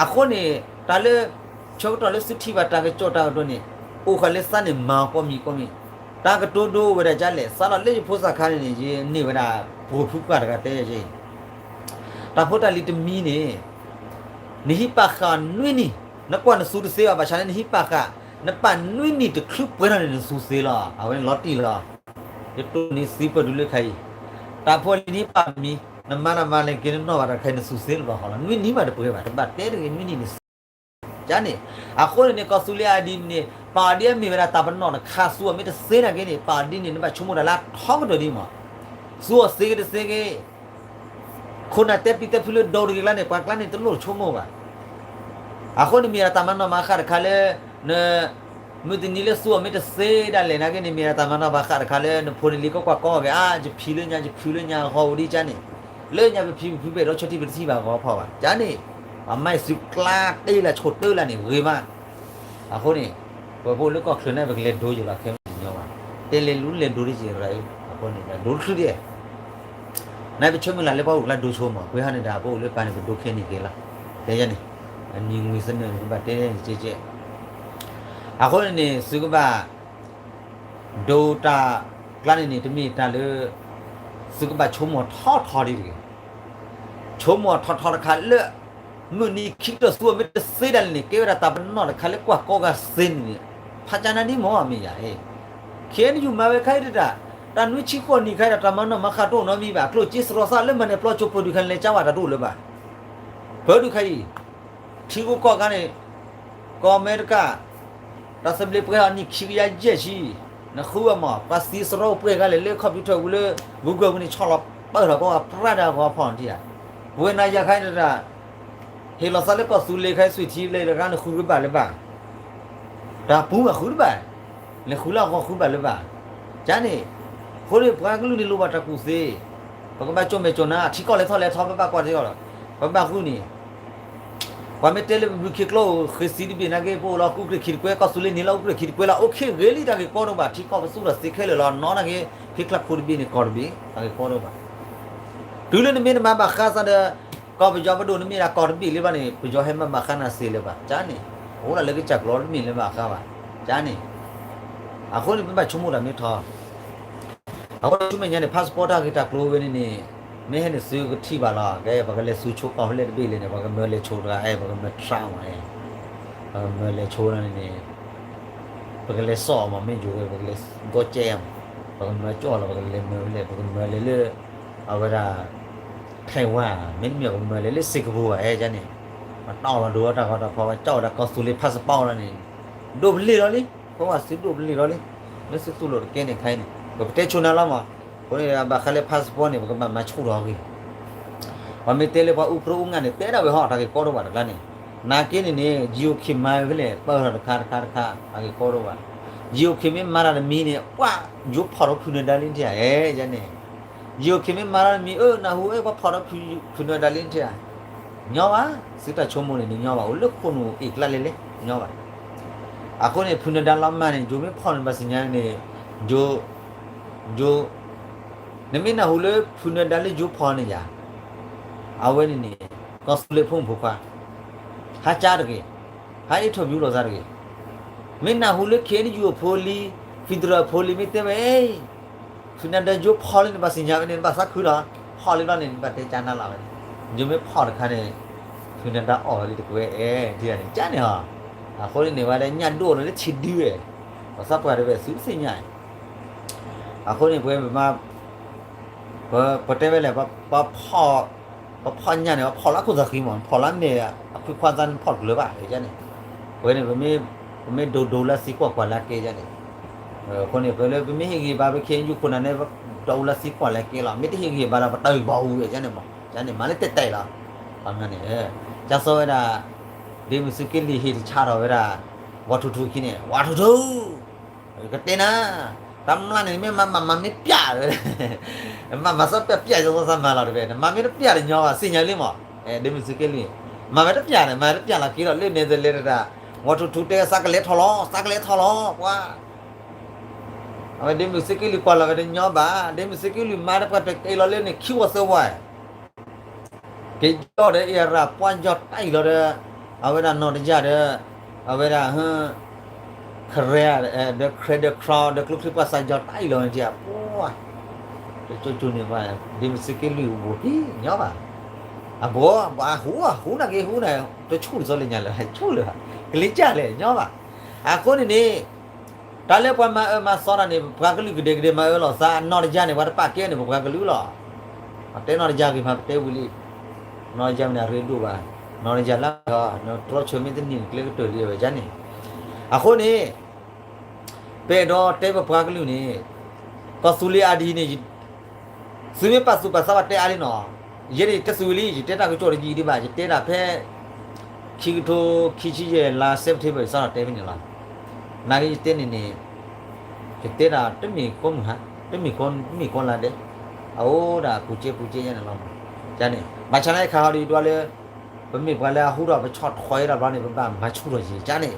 အဃိန့ၣ် တၢ်လၢ ဆၢကတီၢ်လၢသုထံၣ်ဘၣ်တၢ်ကစီၣ်တၢ်ကတိၤန့ၣ် အိၣ်ဃာ်လၢသးန့ၣ်မၤအီၤကိးမံၤကိးမံၤ, တၢ်ကတိၤဒိဝဲဒၣ်ကလဲၣ်, စးထီၣ်လၢယဖိသၣ်ခါန့ၣ်န့ၣ် ယန့ၢ်ဝဲဒၣ်ပှိၤဖုပှၢ်တဂၤတဲယဲအံၤ တၢ်ဖိတၢ်လံၤတမံၤန့ၣ် နဟံးပာ်ဃာ်နွံနံၣ်, နကွၢ်နသူတသ့ဘၣ်, ဘၣ်ဆၣ်လၢနဟံးပာ်ဃာ်, နပာ်နွံနံၣ်တချုးပှဲၤထီၣ်န့ၣ် နသူသ့လီၤ. အဝဲန့ၣ်လီၤတံၢ်လီၤ. ယတိၢ်န့ၢ်သံပၢၢ်တုၤလၢခါအံၤ, တၢ်ဖိလံၤနဟံးပာ်မံၤ, နမၤတၢ်မၤလဲၤက့ၤနနီၣ်ဘၣ်တၢ်ခါအံၤ နသူသ့လၢၤဘၣ်ဃီလီၤ. နွံနံၣ်မးတပှဲၤဘၣ်, တဘၣ်တဲတဂ့ၤ နွံနံၣ်န့ၣ် ကန့ၣ်, အဃိန့ၣ်န့ၣ် ကီၢ်သူလ့ၤအဒံးန့ၣ် ပာ်အီၤဒ်အမ့ၢ်ဝဲဒၣ်တၢ်ပနီၣ်တခါ, သူအီၤမ့ၢ်တသ့နာ်က့န့ၣ် ပာ်အီၤဒ်န့ၣ် နဘၣ်ဆိကမိၣ်တၢ်လၢအထီကတၢၢ်ဒ်မး, သူအီၤသ့က့ၤတသ့က့ၤ ခိၣ်နၢ်တဲပံၤတဲဖုလၢဒိးတဂ့ၤကျါန့ၣ် ပှၤကျါန့ၣ်တလိၣ်ဆိကမိၣ်ဘၣ်. အဃိန့ၣ်မ့ၢ်ဒၣ်တၢ်မၤနီၣ်မၤဃါတခါလၢ န မုၢ်တနံၤလၢသူအီၤမ့ၢ်တသ့ဒၣ်လဲာ်နာ်က့န့ၣ် မ့ၢ်ဒၣ်တၢ်မၤနီၣ်မၤဃါတခါလၢ နဖိနလံၤကကွၢ်ကီအီၤက့ၤ အါ ယဖံးလၢညါ ယဖုးလၢညါ အဂီၢ်အိၣ်ဒ်ကန့ၣ်, လၢညါပဖံးပဖုးဘဲၣ်ဒီးဆီထံပတထံၣ်ဘၣ်အဂီၢ်ဖီၣ်ဘၣ် ကန့ၣ်, ပှၤမၤအံၤသုကျါတ့လၢဆိတၢ်လၢန့ၣ် ဂ့ၤမး အဃိန့ၣ် ပပအိၣ်လၢကီၢ်ချၢန့ၣ် ပကလဲၤဒိယံၤလီၤ ခဲမုၢ်ညီဘၣ်, တဲလဲၤလူၤလဲၤဒိဒ်ယံၤရၤအံၤ အဃိန့ၣ် ဒိတချုးဒံး, နပဆၢမုၢ်လၢ်လၢပှၤအိၣ်ကျါဒိဆိမး ပှၤဟးန့ၣ်ဒီး ပအိၣ်လၢပၢ်န့ၣ် ပဒိခဲန့ၣ်က့ၤလီၤ, တဲယဲန့ၣ်, အမံၤဝံၤသနၢၣ်န့ၣ် ပဘၣ်တဲန့ၣ်ကဲကဲ, အဃိန့ၣ်န့ၣ် သုကဘၣ် ဒိတၢ်ကျါန့ၣ်န့ၣ် တမ့ၢ်တၢ်လၢ သုကဘၣ်ဆိကမိၣ်ထီထီဒ်တဂ့ၤ, ဆိကမိၣ်ထီထီတခါလၢ မုၢ်နံၤခံကတၢၢ်သူအီၤမ့ၢ်တသ့ဒၣ်လဲာ်န့ၣ် ကဲဝဲဒၣ်တၢ်ပနီၣ်တခါလၢကွၢ်ကီဂၤသ့န့ၣ်န့ၣ်, ဖးကၢ်နါဒ်မ့ၢ်အမ့ၢ်ယၤ, ခဲအံၤနယူၤမၤဝဲခါအံၤတတၢ်, တၢ်နွံဆံဃိးနံၣ်ခါအံၤဒီး တၢ်မၤနီၣ်မၤဃါတအိၣ်နီတမံၤဘၣ်, ကျိၣ်စ့စရီသၣ်လၢမၤန့ၢ်ပျီကၠိပၢၢ်ဒုးခါန့ၣ် လဲၤကၢဝဲတၢ်တအိၣ်လၢၤဘၣ်, ပၢၢ်ဒုးခါအံၤ ထံဂုၤကီၢ်ဂၤန့ၣ် ကီၢ်အမဲရကၤ တၢ်သဘျ့ပှဲၤအနံၣ်ခံကယၤယဲၢ်ဆံ, နဃုအီၤမး ပှၤသံစရီပှဲၤဂၤလဲၣ်လၢ computer ပူၤလၢ Google ပူၤန့ၣ် ဆီၣ်လီၤပၢၢ်ထီၣ်ကီး ပြၢ်ဒၣ်ဂီၤဖီၣ်နထံၣ်ဧါ, ပဝဲနၤယၤခါအံၤတတၢ်, ဟ့ၣ်လီၤသးလၢကီၢ်သူလ့ၤခါအံၤ သွံၣ်ထံဘျဲၣ်တဂၤန့ၣ် ဃုကဘၣ်လၢၤဘၣ် တၢ်ပူၤမးဃုတဘၣ်, လဲၤဃုလၢအဂီၢ်ဃုဘၣ်လၢၤဘၣ်, ကန့ၣ်, အဃိန့ၣ် ပှၤကလုာ်န့ၣ်လိၣ်ဘၣ်တၢ်ကူၣ်သ့, ပကဘၣ်ကၠိၣ်မဲာ်ကၠိၣ်နါ ထံကီၢ်လဲၤထီၣ်လဲၤထီ ပဘၣ်ကွၢ်တ့ၢ်အီၤလီၤ, ပဘၣ်ဃုန့ၣ် ပှၤမ့ၢ်တဲလၢပဘုခ့ကျိၣ်ဧိၤ ဃ့စံတဘ့ၣ်နာ်က့ ပအိၣ်လီၤအူကြ့ၢ်ခံတကွဲၢ် ကီၢ်သူလ့ၤန့ၣ်လီၤအူကြ့ၢ်ခံတကွဲၢ်လီၤ အိၣ်ခ့ဂ့ၤလံ တၢ်ဂ့ၢ်ကီဒိၣ်ဘၣ် ထံကီၢ်ပသူၣ်ထီၣ်သ့ခဲလၢာ်လီၤ နီၢ်နာ်က့ ဖဲချါဖိတဘ့ၣ်န့ၣ် ကီၢ်တဘ့ၣ် တၢ်ဂ့ၢ်ကီဒိၣ်ဘၣ် တုၤလၢနမ့ၢ်တမၤဘၣ်ဃးစ့ၢ်ဒီး ကီၢ်ပယီၤပဒိၣ် နမ့ၢ်ဒၣ်ကီၢ်တဘ့ၣ်လၢၤဘၣ်န့ၣ် ပယီၤဟဲမၤဘၣ်ဃးနၤစ့လၢၤဘၣ် ကန့ၣ်, အိၣ်ဒၣ်လၢကစၢ်ကျိာ်တမ့ၢ်လၢၤဘၣ်ဃးဘၣ် ကန့ၣ်, အဃိန့ၣ် ပဘၣ်ဆိကမိၣ်တၢ်မ့ၢ်ထီ အဃိန့ၣ် ဆူမဲာ်ညါန့ၣ် passport တၢ်ဂ့ၢ်တၢ်ကျိၤဝဲန့ၣ်န့ၣ် မ့ၢ်ဟဲန့ၣ်သုကထံၣ်ဘၣ်လီၤ ကဲ ပကလဲၤဆူဆိကီၢ်ဖဲလဲၣ်တဘ့ၣ်လဲၣ်န့ၣ် ပှၤကမၢလဲၤဆိတဂၤ အဲ ပကမၢ try မး အဲ ပကမၢလဲၤဆိန့ၣ်န့ၣ် ပကလဲၤစိာ်မး မ့ၢ်ယိၤဝဲ ပကလဲၤဒီကဲမး ပကမၢကၠီၣ်လီၤ ပကလဲၤမၢဖဲလဲၣ် ပကမၢလဲၤလၢ အဝဲဒၣ် Taiwan မ့တမ့ၢ် ပကမၢလဲၤလၢ Singapore အဲ ကန့ၣ် ပတီၢ်လီၤဒိဝဲတၢ်ဂီၤတၢ်ဖီၣ် ပကၠီၣ်ဝဲဒၣ်ကီၢ်သူလ့ၤ passport လီၤန့ၣ် ဒိၣ်ပလ့ၢ်လီၤလံ ပဝဲသုဒိၣ်ပလ့ၢ်လီၤလံ လၢသုသိၣ်လိာ်တကဲန့ၣ်ခါအံၤန့ၣ် ပကတဲဆိနၤလီၤမး အဃိန့ၣ် ဘၣ်ဃးလၢ passport န့ၣ် ပကဘၣ်မၤဆိၣ်ထီၣ်အဂ့ၢ် ပှၤမ့ၢ်တဲလၢပှၤအူပြၢအူငါန့ၣ် တဲဒၣ်ဝဲဟီ တၢ်ဂ့ၢ်ကီဒိၣ်ဘၣ်တကျါန့ၣ် နာ်က့န့ၣ်န့ၣ် GOK မၤဝဲဖဲလဲၣ် ပၢၢ်ထီၣ်တခါတခါတခါ တၢ်ဂ့ၢ်ကီဒိၣ်ဘၣ် GOK မ့ၢ်မၤတၢ်တမံၤန့ၣ် ပှၤယိၤဖီၣ်ထီၣ်ဖုၣ်နၢၤဒါလံထံၣ်ဧါ အဲ ယဲန့ၣ် GOK မ့ၢ်မၤတၢ်တမံၤ အၢ နၢ်ဟူ အဲ ပှၤဖီၣ်ထီၣ်ဖုၣ်နၢၤဒါလံထံၣ်ဧါ ညီဘၣ် သုတၢ်ဆိကမိၣ်န့ၣ် နညီဘၣ် အိၣ်လၢခိၣ်နူာ်အ့ၣ်ကျါလဲၣ်လဲၣ် ညီဘၣ် အဃိန့ၣ် ဖုၣ်နၢၤဒါလီၤမၢ်န့ၣ် ယိၤမ့ၢ်ဖီၣ်န့ၣ် ဘၣ်သ့ၣ်ညါန့ၣ် ယိၤ ယိၤ နမ့ၢ်နၢ်ဟူလၢဖုၣ်နၢၤဒါလၢယိၤဖီၣ်န့ၣ်ယၤ အဝဲန့ၣ်န့ၣ် ကီၢ်သူလ့ၤဖိမုၣ်ဖိခွါ ဟးကၢတဂ့ၤ ဟး interview လိာ်သးတဂ့ၤ မ့ၢ်နၢ်ဟူလၢ KNU အဖိလံ federal အဖိလံ မ့ၢ်တဲဝဲ ဖုၣ်နၢၤဒါယိၤဖီၣ်လံန့ၣ် ဘၣ်သ့ၣ်ညါဝဲန့ၣ် နဘၣ်သးခုလီၤ ဖီၣ်လံဘျီန့ၣ် နဘၣ်တဲကၢနၤလီၤဝဲန့ၣ် ယိၤမ့ၢ်ဖီၣ်တခါန့ၣ် ဖုၣ်နၢၤဒါအီၣ်ဝဲလံတကွဲးအဲၣ် ထံၣ်န့ၣ် ကၢန့ၣ်ဟီ အဃိန့ၣ်န့ၣ် ဝဲဒၣ်ညၣ်ဒိၣ်န့ၣ်လၢထံဒုဝဲ ပှၤသးပှၢ်တဝဲသုသ့ၣ်ညါ အဃိန့ၣ် ပဝဲပမၤ ပတဲဝဲလဲၣ် ပဖီၣ် ပဖီၣ်ညၣ်န့ၣ် ပဖီၣ်လၢခိၣ်သးဃံမး ဖီၣ်လၢမဲာ်အခွံခွါသးန့ၣ် ဖီၣ်တကျၢၤဘၣ် န့ၣ် ပဝဲန့ၣ် ပမ့ၢ်ဒိးဒိးလၢသံကွၢ်ကွၢ်လၢကဲန့ၣ် အဃိန့ၣ် ပလၢပမ့ၢ်ဟ့ၣ်ဂံၢ်ဘါပခဲယူၢ်ခိၣ်နၢ်န့ၣ် ဒိးလၢသံကွၢ်လၢကဲလီၤ မ့ၢ်တဟ့ၣ်ဂံၢ်ဘါဒီး ပတၢ်ဂံၢ်ဘါအူဝဲန့ၣ်မး န့ၣ် မၤလၢတဲတဲလီၤ န့ၣ် ကၢ်စီဝဲဒၣ် ဒ်မုၢ်သုးက့လံၤဟ့ၣ်တဆါထီၣ်ဝဲဒၣ် ဝါထူထူခံန့ၣ် ဝါထူထူ ကတဲနၤ တၢ်မျၢ်န့ၣ် မ့ၢ်မၤမၤမ့ၢ်ပျၢ် မၤမၤစၢ်ပျၢ်ပျၢ်ယသးမၤလီၤတဝဲ နမၤမ့ၢ်တပျၢ်တညီဘၣ် သ့ၣ်ညါလံမး ဒ်မုၢ်သုးက့လံၤ မၤမ့ၢ်တပျၢ်န့ၣ် မၤတပျၢ်လီၤက့ၤလီၤ လၢန့ၣ်တလဲၤတတၢ် ဝါထူထူတဲ သးကလဲၤထီၣ်လီၤ သးကလဲၤထီၣ်လီၤ ပှၤ အဝဲဒ့မုၣ်စ့က့လွံၢ်ကွၢ်လီၤက့ၤတညီဘၣ်, ဒ့မုၣ်စ့က့လွံၢ်မါဒီးပှၤတကဲလီၤလၢန့ၣ်ခံဝီသၢဝီ က့ၤကီၢ်ဒီးအ့ၣ်ရၣ်ပှၤယီၤတၢ်အံၤလီၤဒီး အဝဲဒၣ်နီၢ်တယၢ်ဒီး အဝဲဒၣ် ခရဲ ဒီး ခရဲ ဒီး ခရံ ဒီးကျိချံပှၤစၢ်ယီၤတၢ်အံၤလီၤန့ၣ် ပှၤ တကၠိကၠိန့ၣ် ဒ့မုၣ်စ့က့လွံၢ်အိၣ်ဘိခံညီဘၣ်, အဘိ အဟူ အဟူနာ်က့ဟူန့ၣ် တဆူၣ်တစီလၢညါလၢ ဆူၣ်လၢ ကလံၤကၢ်လဲၣ်ညီဘၣ်, အဃိန့ၣ်န့ၣ် တၢ်လၢပှၤမၤအၢမၤသီတၢ်န့ၣ် ပပှၤကလုာ်ကဒဲကဒဲမၤအၢလိာ်သး, နီၢ်တယၢ်န့ၣ် ပှၤတပာ်ကဲန့ၣ် ပပှၤကလုာ်လီၤ. တဲနီၢ်တယၢ်ဂ့ၤမး ပတဲဝံၤလံ, နီၢ်တယၢ်မ့ၢ်န့ၣ်အရ့ဒိၣ်ဘၣ်, နီၢ်တယၢ်လၢအီၤ နတြီဆၢမ့ၢ်တန့ၢ်န့ၣ် ကျဲကတၢၢ်လံဝဲဒၣ်န့ၣ်, အဃိန့ၣ် ပအဲၣ်ဒိးတဲပပှၤကလုာ်န့ၣ် ကီၢ်သူလ့ၤအါဒံန့ၣ် သုမ့ၢ်ပာ်သူၣ်ပာ်သးဘၣ်တဲအါလံနီၤ, ယဲဒၣ်ယတဲသုဝံၤလံ ယတဲတၢ်ကစီၣ်တယံာ်ဒံးဘၣ်, ယတဲဒၣ်ဖဲ ခံကထိခံဆံယဲၢ်လါ September ယစးထီၣ်တဲဖဲန့ၣ်လီၤ. နာ်က့ယတဲန့ၣ်န့ၣ် ယတဲဒၣ်တမ့ၢ်ကိးမုၢ်ဟါ, တမ့ၢ်ကိး, တမ့ၢ်ကိးလါဒဲး, အအိၣ်ဒၣ်ပူၤကဲပူၤကဲယဲန့ၣ်လီၤ. န့ၣ် ဘၣ်ဆၣ်န့ၣ်ခါဟီဒ်ယဒွးလၢ ပမ့ၢ်ပှၤလၢအဟူထီၣ်ပဆီၣ်ထွဲဒၣ်ဘျီန့ၣ် ပဘၣ်မၤဆူၣ်ထီၣ်ယံၤန့ၣ်,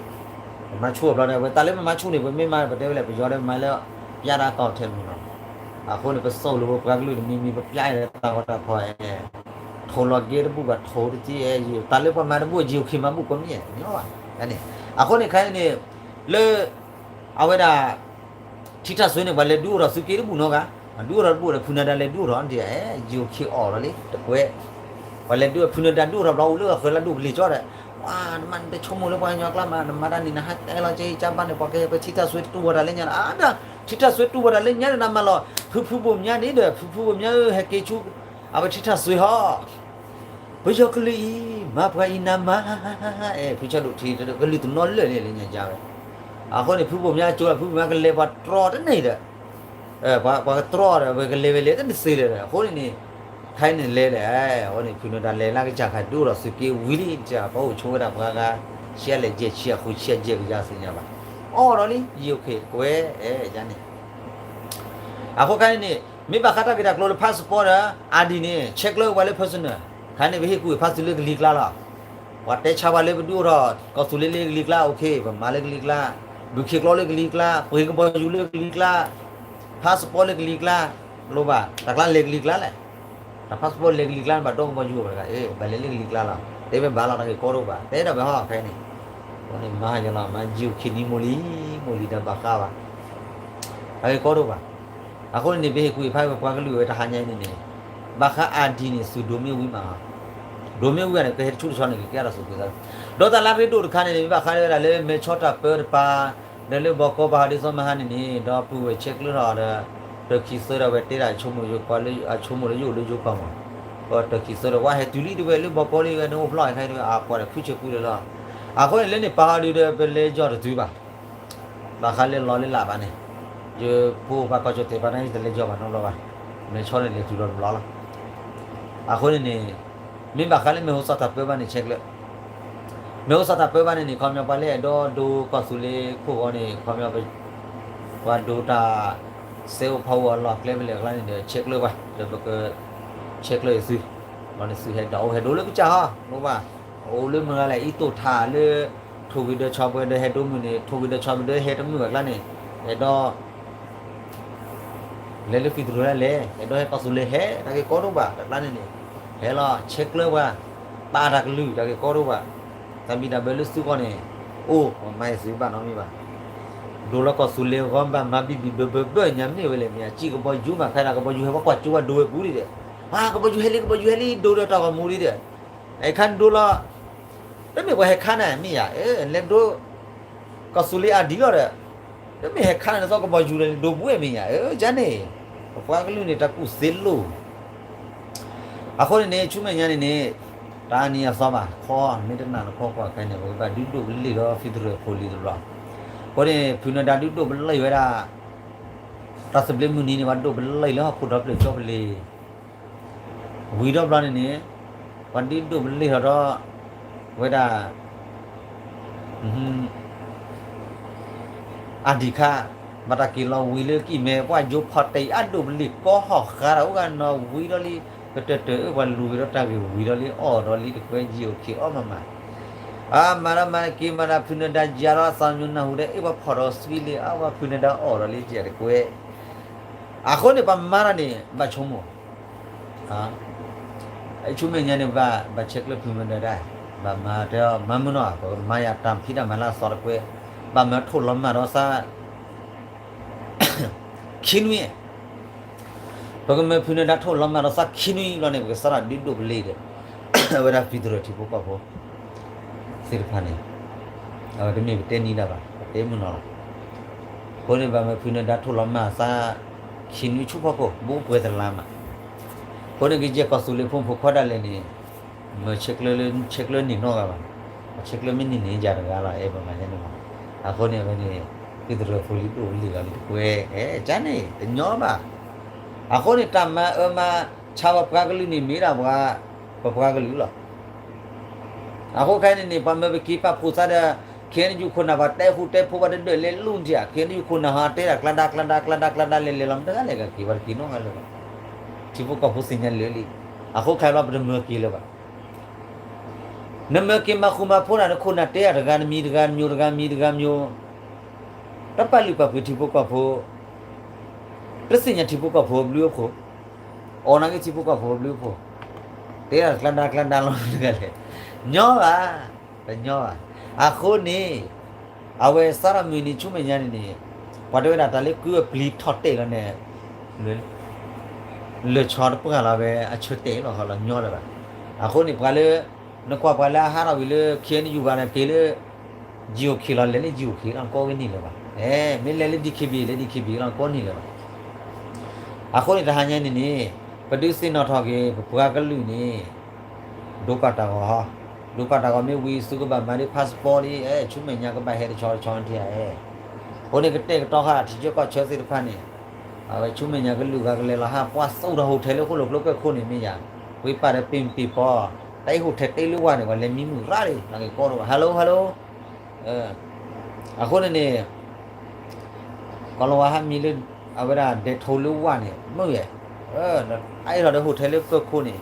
ပမၤဆူၣ်အဘျီန့ၣ် ပတၢ်လၢပမၤဆူၣ်န့ၣ် ပမ့ၢ်မၤပတဲဝဲလဲၣ် ပယီၤဒီးမၤလၢ ပျဲဒၣ်ကီၢ်ထဲမုၢ်နီၤ, အဃိန့ၣ် ပစိာ်လိာ်ပပှၤကလုာ်န့ၣ် မ့မ့ၢ်ပပျဲဒၣ်တၢ်ဂီၤတၢ်ဖီၣ်အဲ ထိၣ်လီၤက့တဘူၣ်ဘၣ်ထိၣ်တက့ၢ်, တၢ်လၢပှၤမၤတဘူၣ် ယံၤအိၣ်ခံမၤဘူၣ်ကိးမံၤန့ၣ်ဘၣ်, န့ၣ် အဃိန့ၣ်ခါအံၤန့ၣ် လၢ အဝဲဒၣ် ထံထၣ်စွ့န့ၣ် ပှၤလဲၤဒုးအိၣ်ထီၣ်သုးက့တဘူၣ်နီတဂၤ, ဒုးအိၣ်ထီၣ်တဘူၣ်ဒီး ဖုနၢၤဒါလဲၤဒုးအိၣ်ထီၣ်န့ၣ် ယံၤအိၣ်ခံအီၤလီၤလံ တကွဲး, ပှၤလဲၤဒုးဖုနၢၤဒါဒုးအိၣ်ထီၣ်ဘျီ အိၣ်လၢအဃၢၤလၢဒိၣ်ကလံၤကၠီဒီး ပှၤ နမ့ၢ်တဆိကမိၣ်လၢပှၤကညီကျါမး နမၤတၢ်န့ၣ် နဟးတဲလီၤက့ၤ ကၢ်ဘၣ်န့ၣ် ပှၤကဟဲပထံထၣ်စွ့တူၢ်ဝဲဒၣ်လၢညါဒီး အါဒီး ထံထၣ်စွ့တူၢ်ဝဲဒၣ်လၢညါဒီး နမၤလီၤ ဖုဖုဘိၣ်မၠါန့ၣ်ဒီး ဖုဖုဘိၣ်မၠါဧၢ ဟဲက့ၤဆူ အဝဲထံထၣ်စွ့ဟီ ပယီၤကလုာ်အံၤ မၤပှၤအံၤနးမး, အဲ ဖုဆၣ်ဒိၣ်ထံ ကလုာ်တနီၤလၢာ်န့ၣ်လၢညါကါဝဲ, အဃိန့ၣ် ဖုဘိၣ်မၠါကၠိလီၤ ဖုဘိၣ်မၠါကလဲၤပှၤတြီတန့ၢ်ဒီး ပှၤကတြီဒီး ဝဲကလဲၤဝဲလဲၤတန့ၢ်စ့လဲၣ်ဒီး အဃိန့ၣ်န့ၣ် ခဲအံၤန့ၣ်လဲၤလဲၣ်, အဃိန့ၣ် ဖုနၢၤဒါလဲၤလၢကစၢ်ခါဒုးအိၣ်ဒီးသုးက့ဝံၤလံ ကစၢ်ပှၤအိၣ်ဆိဝဲဒၣ်ပှၤဂၤ ဆံးအလဲၣ်ယဲၢ်ဆံးအဃုဆံးအယဲၢ်ကယၤသ့ၣ်ညါဘၣ်, အီၣ်ဒီးလံ ယံၤအိၣ်ခံကွဲး အဲ ယါန့ၣ် အဃိခဲအံၤန့ၣ် မ့ၢ်ဘၣ်ဃးတၢ်ဂ့ၢ်တၢ်ကျိၤလၢ passport ဒီး ID န့ၣ် ဆဲးကျၢပှၤလၢ personal, ခဲအံၤန့ၣ် ပဟ့ၣ်ကူၣ်ဖးသုလၢကလံၤကျါလီၤ. ပှၤတဲဆါပှၤလၢပဒုးအိၣ်ထီၣ် ကီၢ်သူလ့ၤလၢကလံၤကျါ okay ပမၤလၢကလံၤကျါ, ဒုးခံးကျီလၢကလံၤကျါ, ပှ့ၤကဘီယူၤလၢကလံၤကျါ, passport လၢကလံၤကျါ, လိၣ်ဘၣ် တၢ်ကျါလဲၤကလံၤကျါလဲၣ် တၢ် passport လဲၤကလံၤကျါန့ၣ် ဘၣ်ဒိကဘီယူၤအီၤတဂၤ, ဘၣ်လဲၤလၢကလံၤကျါလီၤ. တဲမ့ၢ်ဘၣ်လီၤ တၢ်ဂ့ၢ်ကီဒိၣ်ဘၣ်, တဲဒၣ်ဝဲဟီခဲအံၤန့ၣ်, အဃိန့ၣ် မၤယလီၤ မၤယံၤအိၣ်ခံနံၤမိၢ်လံ, မိၢ်လံဒီးဘၣ်ဃးဘၣ်, တၢ်ဂ့ၢ်ကီဒိၣ်ဘၣ်. အဃိန့ၣ်န့ၣ် ပဟ့ၣ်ကူၣ်ဟ့ၣ်ဖးပပှၤကလုာ်ဝဲတဟါညါအံၤန့ၣ်န့ၣ်, ဘၣ်ဃး ID န့ၣ် သုးဒိးမ့ၢ်ဝံၤမး, ဒိးမ့ၢ်ဝံၤန့ၣ် ကဟဲတဆူၣ်တဆီန့ၣ် ကကဲထီၣ်သုးက့သး, ဒီးတၢ်လၢအရ့ဒိၣ်တခါန့ၣ်န့ၣ် မ့ၢ်ဘၣ်ဃးလၢဝဲဒၣ်လၢမဲာ်ဆီတၢ်ပၢတပၤ, ဒီးလၢဘီကီဘၣ်ဟီဒ်သိးမဟါန့ၣ်န့ၣ် ဒီပုၢ်ဝဲၢ်ဆဲးကျၢထီၣ်ဒီး တၢ်ခံးသၢဒီးဝဲတဲဒၣ်ဆိကမိၣ်ယိၤကီးလၢ အဆိကမိၣ်လၢယအိၣ်လၢယိၤကီၢ်မး, ဒီးတၢ်ခံးသၢဒီး ဝဲဟဲတုၤလံတဝဲလၢဘီကီလံဝဲန့ၣ်အိၣ်ဖျီၣ်ခဲအံၤတဝဲ အပှၤဒီးဖုဆဲးကူလၢလီၤ. အဃိန့ၣ်လၢန့ၣ်ပာ်ဟီဒုဒီး ပလဲၤယီၤတတုၤဘၣ် ဘၣ်ဃးလၢလီၤလၢလၢ်ဘၣ်န့ၣ်, ယဖိပှၤကီၢ်ကၠီၣ်တဲာ်ပှၤန့ၣ် ယတလဲၤယီၤဘၣ်နီတဘျီဘၣ်, မဲာ်ဆီန့ၣ်လဲၤတုၤလီၤတဘျီလီၤ. အဃိန့ၣ်န့ၣ် မ့ၢ်ဘၣ်ဃးလၢမဲာ်ဟိစးတၢ်ပၢဘၣ်န့ၣ် ဆဲးကျၢ, မဲာ်ဟိစးတၢ်ပၢဘၣ်န့ၣ်န့ၣ် ခီပညီပှၤလၢအဲၣ်ဒိးဒိကီၢ်သူလ့ၤခိၣ်ဂီၤန့ၣ် ခီပညီ ပှၤဒိတၢ် စဲးအိၣ်ဖီအိၣ်အလီၢ်ကျဲဖဲလဲၣ်အကျါန့ၣ်ဒီး ဆဲးကျၢပှၤ ဒီးပက ဆဲးကျၢအသုး, ဘျီန့ၣ်သုးဟဲဒိးအိၣ်ဟဲဒိးလၢကစၢ်ဟီ လိၣ်ဘၣ်, အိၣ်လၢမုၢ်ဂၤလဲၣ် အံၤတိၢ်ထးလၢ ထိၣ်ဂံၢ်ဒီးဆီၣ်ပှဲၤဒီးဟဲဒိးမုၢ်န့ၣ် ထိၣ်ဂံၢ်ဒီးဆီၣ်ပှဲၤဒီးဟဲတမုာ်ဘၣ်ကျါန့ၣ်, အဲၣ်ဒိး လဲၤလၢ federal လဲၣ် အဲၣ်ဒိးဟဲကီၢ်သူလ့ၤဟဲ တၢ်ဂ့ၢ်ကီဒိၣ်ဘၣ် တကျါန့ၣ်န့ၣ်, ဟဲလီၤဆဲးကျၢပှၤ, ပာ်တၢ်ကလုၢ် တၢ်ဂ့ၢ်ကီဒိၣ်ဘၣ်, တၢ်ဘံၣ်တၢ်ဘၢလၢသုဂီၢ်န့ၣ်, အိၣ် ပမၤအံၤသုဘၣ်နီတမံၤဘၣ်, ဒိလီၤကီၢ်သူလ့ၤဂီၢ်ဘၣ်မၤဘံၣ်ဘံၣ်ဘၢဘၢဘၢညါမ့ၢ်ဝဲလဲၣ်မ့ၢ်ဧါ, စံၣ်ကဘီယူၤမး ခဲဒၣ်ကဘီယူၤဟဲပှၤကွၢ်ကၠိဝဲဒိဝဲပူၤဒံးဒီး, ကဘီယူၤဟဲလံ ကဘီယူၤဟဲလံ ဒိဒီးတၢ်ဂီၤမူဒံးဒီး, အခါန့ၣ်ဒိလီၤ တမ့ၢ်ပှၤဟဲခါနၤမ့ၢ်ဧါ, လဲၤဒိ ကီၢ်သူလ့ၤအါဒံလီၤဒီး, တမ့ၢ်ဟဲခါနၤန့ၣ် သီကဘီယူၤန့ၣ် ဒိဘူးဝဲမ့ၢ်ဧါ, ယါန့ၣ်, ပပှၤကလုာ်န့ၣ် တၢ်ကူၣ်သ့လိာ်, အဃိန့ၣ်န့ၣ် ဆူမဲာ်ညါန့ၣ်န့ၣ်, တၢ်အါနံၤအသီဘၣ် ခီ မ့ၢ်တနာ်နခီကွၢ်ခဲန့ၣ် ပကဘၣ်ဒုးဒိၣ်ပလ့ၢ်ဒီး federal ဖိလံၤတဘျီ, အဃိန့ၣ် ဖုနၢၤဒါဒုးဒိၣ်ပလ့ၢ်ဝဲဒၣ် တၢ်သဘျ့မုၢ်နံၤန့ၣ် ပှၤဒိၣ်ပလ့ၢ်လၢဟီၣ်ခိၣ်ဒီဖျၢၣ်ကၠီပလ့ၤ ဝံၤဒီးဘျီန့ၣ်န့ၣ်, ပှၤဒုးဒိၣ်ပလ့ၢ်ထီၣ်ဒီး ဝဲဒၣ် အါဒံခါ, ဘၣ်တၢ်က့ၤလီၤဝံၤလၢကံၢ်မဲ ပှၤယိၤဖီၣ်တဲာ်အါဒိၣ်ပလ့ၢ် ကီဟီၣ်ဃါတၢ်အိၣ်ဂၤနီၤဝံၤဒီးလံ, ကတၢၢ်တၢၢ်အၢ ပှၤလူၤက့ၤဒီးတၢ်ဂ့ၢ်ဝံၤဒီးလံ အီၣ်ဒီးလံတကွဲး ယံာ်အိၣ်ခံးအီၣ်မးမး, အမၤတၢ်မၤတၢ်က့ၤမၤတၢ် ဖုနဒါယၤဒီးအသးမညိနၢ်ဟူဒီး အ့ၣ် ပှၤဖီၣ်ဒီးဆှံလံ အဝဲဖုနဒါအီၣ်ဒီးလံ ယတကွဲး. အဃိန့ၣ် ပှၤမၤတၢ်န့ၣ် ဘၣ်ဆိကမိၣ် ဆူမဲာ်ညါန့ၣ် ဘၣ်ဆဲးကျၢဖုနဒါဒၣ်, ဘၣ်မၤတဲမၤမုာ်နီၤ ပကမၤယၤတၢ်ဖံးတၢ်မၤလၢအသီတကွဲး, ဘၣ်မၤထိၣ်လီၤမၢ်ဒီးသး ခံနွံ, ပကမၤဖုနဒါထိၣ်လီၤမၢ်ဒီးသးခံနွံလီၤန့ၣ် ပကစးထီၣ်ဒုးဒိၣ်ပလ့ၤဒီး အဝဲဒၣ် federal ထံဖိကီၢ်ဖိ သ့ၣ်တဖၣ်န့ၣ် အဝဲတမ့ၢ်ပတဲနံၤဒၣ်ဘၣ် ပတဲမုာ်နီၤလီၤ. အဃိန့ၣ် ဘၣ်မၤဖုနဒါထိၣ်လီၤမၢ်သး ခံနွံဆူဖီခိၣ် ဘူးပှဲၤတလါမး. အဃိန့ၣ် ကယဲၢ်ကီၢ်သူလ့ၤဖိမုၣ်ဖိခွါဒၣ်လဲာ်န့ၣ် မၤဆဲးကျၢလၢဆဲးကျၢန့ၢ်နီတဂၤဘၣ်, ဆဲးကျၢမ့ၢ်န့ၢ်န့ၣ်ယၤတဂၤလီၤ အဲၣ် ပမၤယဲန့ၣ်လီၤ. အဃိန့ၣ် အဝဲန့ၣ် ဖုသရၢၣ်ဖိလံၤဒိၣ်လံၤဂၤလံၤတကွဲး အဲၣ် ကန့ၣ် တညီဘၣ်. အဃိန့ၣ် တၢ်မၤအၢမၤဆါပပှၤကလုာ်န့ၣ် မ့ၢ်ဒၣ်ပှၤ ပပှၤကလုာ်လီၤ. အဃိခဲအံၤန့ၣ်န့ၣ် ပှၤမၢပက့ၤပာ်ဖှိၣ်သးဒီး ခဲအံၤန့ၣ် ယခိၣ်နၢ်ပှၤတဲဃူတဲဖိး ပှၤတဒၢးလဲၤလူၢ်နထံၣ်ဧါ, ခဲအံၤန့ၣ် ယခိၣ်နၢ်ဟီတဲဒၣ်ကျါဒါကျါဒါကျါဒါကျါဒါလဲၤလဲၤလီၤ မတဂၤလဲၣ်ကက့ၤ ပှၤတက့ၤနီတဂၤလၢၤဘၣ်. ထံဖိကီၢ်ဖိသ့ၣ်ညါလၢာ်လံ. အဃိခဲအံၤလီၤ ပတမၢက့ၤလၢၤဘၣ်. နမၢက့ၤမၤဃူမၤဖိးနၤ နခိၣ်နၢ်တဲအတဂၤ နမံၤတဂၤ နမျိၤတဂၤ မံၤတဂၤမျိၤ တပာ်လုၢ်ပာ်ပှ့ၤထံဖိကီၢ်ဖိ, တသ့ၣ်ညါထံဖိကီၢ်ဖိအဘျုးအဖှိၣ်, အီၣ်နာ်က့ထံဖိကီၢ်ဖိအဘျုးအဖှိၣ်, တဲဒၣ်ကျါဒါကျါဒါလီၤတဂၤလဲၣ်, ညီဘၣ်, တညီဘၣ်. အဃိန့ၣ် အဝဲစးထီၣ်မုၢ်နံၤဆူမဲာ်ညါန့ၣ်န့ၣ် ပှၤတဲဝဲဒၣ်တၢ်လၢကုအပျံၤထီၣ်တဲာ်လီၤန့ၣ် လၢာ်ဆီတပှၢ်လီၤဝဲအဆၢတဲာ်လီၤ ဟီလီၤညီလၢၤဘၣ်. အဃိန့ၣ် ပှၤလၢ နကွၢ်ပှၤလၢအဟးထီၣ်ဝံၤလၢ ခ့ၣ်အဲၣ်ယူၣ်ဘၣ်န့ၣ် က့ၤလၢ GOK လီၤ လဲၤလၢ GOK လီၤ ကိးဝဲန့ၣ်လၢၤဘၣ်. အဲ မ့ၢ်လဲၤလၢ DKBA လဲၤ DKBA လီၤ ကိးန့ၣ်လၢၤဘၣ်. အဃိန့ၣ် တဟါညါန့ၣ်န့ၣ် ပဒုးသ့ၣ်နီၣ်ထီၣ်က့ၤ ပပှၤကလုာ်န့ၣ် ဒိပာ်တၢ်ဂီၤဟီ, ဒိပာ်တၢ်ဂီၤမ့ၢ်ဝံၤ သုကဘၣ်မၤဒ် passport လံ အဲ ဆူမဲာ်ညါကဘၣ်ဟဲတဆီတဆီန့ၣ်ဧါ. အဃိန့ၣ် ကတဲာ်ကတီၤဃာ်ထံဆၢကီၢ်ဆၢသ့ၣ်တဖၣ်န့ၣ် အဝဲဆူမဲာ်ညါကလုာ်ဂၤကလဲၤလီၤဟး ပှၤသူၣ်ထီၣ် hotel လၢဃိၣ်လိာ်ကျိကၢၢ်ခိၣ်န့ၣ်မ့ၢ်ယၤ, ဝံပာ်ဒီးပ့ၢ်ပ့ၢ်ပီ, တၢ်အံၤ hotel တ့လၢဝါန့ၣ် ပှၤလဲၤမံမုာ်ရၣ်လံ တၢ်ဂ့ၢ်ကီတအိၣ်ဘၣ် hello hello. အဃိန့ၣ်န့ၣ် ကီၤလၤဝါဟးမံလၢ အဝဲဒၣ်ဒဲးထိလၢဝါန့ၣ် မုာ်ယဲၢ်, အအဲၣ်ထီၣ်ဒီး hotel လၢကၢၢ်ခိၣ်န့ၣ်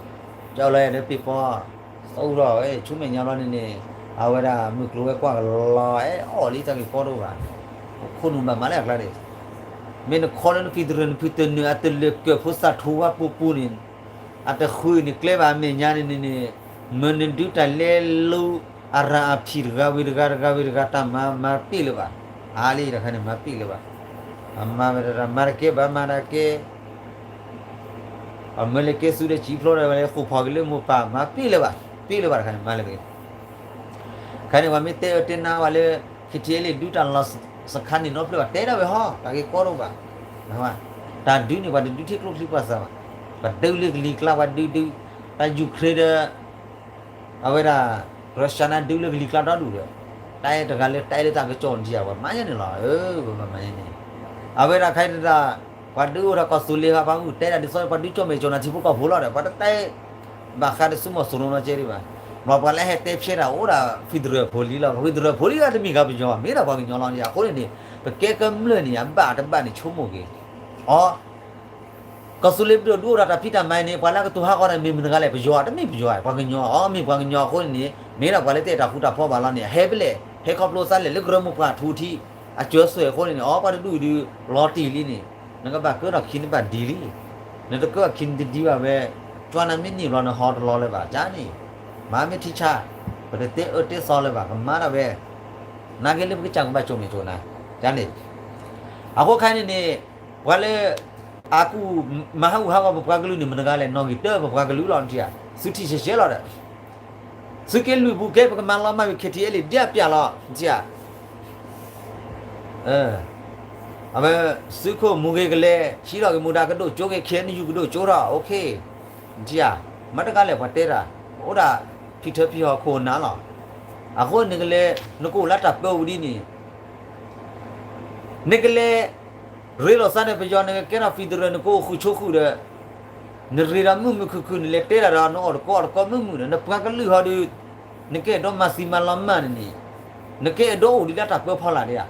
ကၠီလီၤယၤဒီးပ့ၢ်ပီ, သူၣ်ထီၣ်ဝဲ ဆူမဲာ်ညါလီၤန့ၣ်န့ၣ် အဝဲဒၣ်မုၢ်ကျိၤဝဲၤကွာ်ကလီၤ အဲၣ်အီၣ်လံ တၢ်ဂ့ၢ်ကီတအိၣ်ဘၣ်. ခိၣ်နူာ်ဘၣ်မၤလၢအကျါန့ၣ် မ့ၢ်နခီလၢနဖံးတရၢၣ် နဖုတနၢၤ အတလၢာ်ကၢၢ်ဖိသၣ်ထူဝါပူၤပူၤန့ၣ် အတဃုန့ၣ်ကျဲဘၣ်အမဲာ်ညါန့ၣ်န့ၣ် မ့ၢ်နဒုးတၢ်လဲလိ အရၤအဖံးတဂၤဝံၤတဂၤ တဂၤဝံၤတဂၤ တၢ်မၤမၤပ့ၢ်လၢၤဘၣ်. အါလံတခါန့ၣ် မၤပ့ၢ်လၢၤဘၣ်. အမၤဝဲဒၣ် မၤတကဲဘၣ် မၤတကဲ အမၢလၢကဲသုဒီးစံးဖျိဒီးဝဲလၢဃိာ်ဖီၣ်က့ၤလၢမိၢ်ပၢ် မၤပ့ၢ်လၢၤဘၣ် ပ့ၢ်လၢၤဘၣ်တခါန့ၣ် မၤလၢၤဘၣ်. ခဲန့ၣ် ပှၤမ့ၢ်တဲအၢတဲနါဝဲလၢ KTLA ဒုးတၢ်လီၢ်စခါန့ၣ်နီတဖျၢၣ်ဘၣ် တဲဒၣ်ဝဲဟီ တၢ်ဂ့ၢ်ကီတအိၣ်ဘၣ်. တၢ်ဒုးန့ၣ် ပှၤတဒုးထဲကျိချံပှၢ်သးဘၣ်. ပှၤဒုးလၢကလံၤကျါ ပှၤဒုးဒုး တၢ် Ukraine ဒီး အဝဲဒၣ် Russia န့ၣ် ဒုးလၢကလံၤကျါဒီဒူၣ်ဒီး တၢ်အဲၣ်တဂၤလၢတၢ်အဲၣ်လၢတၢ်ကစီၣ်န့ၣ် ပှၤမၤယဲန့ၣ်လီၤ. ပှၤမၤယဲန့ၣ် အဝဲဒၣ်ခဲအံၤဒၣ် ပှၤဒုးအိၣ်ထီၣ်ကီၢ်သူလ့ၤဘၣ် ပှၤမုၢ်တဲဒၣ်ဒ်သိး ပှၤဒုးကၠီၣ်မဲာ်ကၠီၣ်နၤထံဖိကီၢ်ဖိလီၤဒီး ပှၤတတဲ ဘၣ်ဃးဒီးသုးမီၤစိရိၤနီတကဲဒံးဘၣ်. ဘျီပှၤလၢဟဲတဲဖျဲးတၢ်အိၣ်ဒၣ် federal ဖိလံလီၤ. federal ဖိလံဂၤတမ့ၢ်ဂၤပယီၤ မ့ၢ်ဒၣ်ပှၤကညီလီၤန့ၣ် အဃိန့ၣ်န့ၣ် ပကဲကမျၢၢ်န့ၣ် အဘၣ်တဘၣ်န့ၣ် ဆိကမိၣ်က့ၤ အီ ကီၢ်သူလ့ၤပဒိၣ်ဒုးအိၣ်ထီၣ်တၢ်ဖံးတၢ်မၤန့ၣ် ပှၤလၢကတိၤဟးဂီၤန့ၣ် မ့ၢ်မတၤတဂၤလဲၣ် ပယီၤ တမ့ၢ်ပယီၤ ပှၤကညီ အီ မ့ၢ်ပှၤကညီအဃိန့ၣ်န့ၣ် မ့ၢ်ဒၣ်ပှၤလၢတအဲၣ်တၢ်ဃူတၢ်ဖိးဘၣ်လီၤန့ၣ် အဟဲဖဲလဲၣ် ဟဲခီဖျိသးလဲၣ် လၢကရၢမိၢ်ပှၢ်ထူထံ အစၢၤသွဲၣ်အဃိန့ၣ်န့ၣ် အီ ပှၤတဒူၣ်အံၤဒုး လီၤတံၢ်လံန့ၣ် နကဘၣ်ကၢထီၣ်ခံနဘၣ်ဒ်လံ နတကၢအခံနတဒ်ဘၣ်ဝဲ ကၠွနၤမ့ၢ်န့ၢ်ဘျီနဟီတလီၤလၢၤဘၣ် ကန့ၣ် မၤမ့ၢ်ထံဆါ ပတတဲအၢတဲသီလၢၤဘၣ် ကမၤဒၣ်ဝဲ နာ်က့လၢပကစၢ်ကဘၣ်ကၠီၣ်မဲာ်ကၠီၣ်နၤ ကန့ၣ် အဃိခဲအံၤန့ၣ်န့ၣ် ပှၤလၢ အကူၣ်မၤဟးဂူာ်ဟးဂီၤပပှၤကလုာ်န့ၣ် မတဂၤလဲၣ် နီၣ်ဂံၢ်တၢပပှၤကလုာ်လီၤ နထံၣ်ဧါ သုထံၣ်ရှဲရှဲလီၤဒီး သုက့ၤလုၢ်ပူၤကဲ ပကမၤလီၤမၢ်ဝံၤ KTLA ဒ်အပျၢ်လီၤ နထံၣ်ဧါ အဝဲ သုးခိၣ်မူဂ့ၤကလဲၤ ဟံးထီၣ်က့ၤမူဒါကဒိၣ်ကၠိက့ၤ KNU ကဒိၣ်ကၠိထီၣ် okay နထံၣ်ဧါ မတဂၤလဲၣ် ပှၤတဲတၢ် အိၣ်ဒၣ်ဖံထၢဖံဟီၣ်ခိၣ်နၤလီၤ အဃိန့ၣ်ကလဲၤ နကအိၣ်လၢတၢ်ပၢဝံၤဒ်န့ၣ် နကလဲၤ ရ့လိာ်သးဒီးပယီၤ နကကဲထီၣ် federal နကအိၣ်ဃုာ်ဆိးဃုာ်ဒီး နရ့ဒီးမုာ်မုာ်ခုၣ်ခုၣ် နလဲၤတဲတၢ်ဒီး နအီၣ်တကီအီၣ်တကီမုာ်မုာ်ဒီး နပှၤကလုာ်ဟီဒီး နကအဲၣ်ဒိးမၤသံမၤလီၤမၢ်န့ၣ်န့ၣ် နကအဲၣ်ဒိးအိၣ်ဒံးလၢတၢ်ပၢဖီလာ်ဒံးဧါ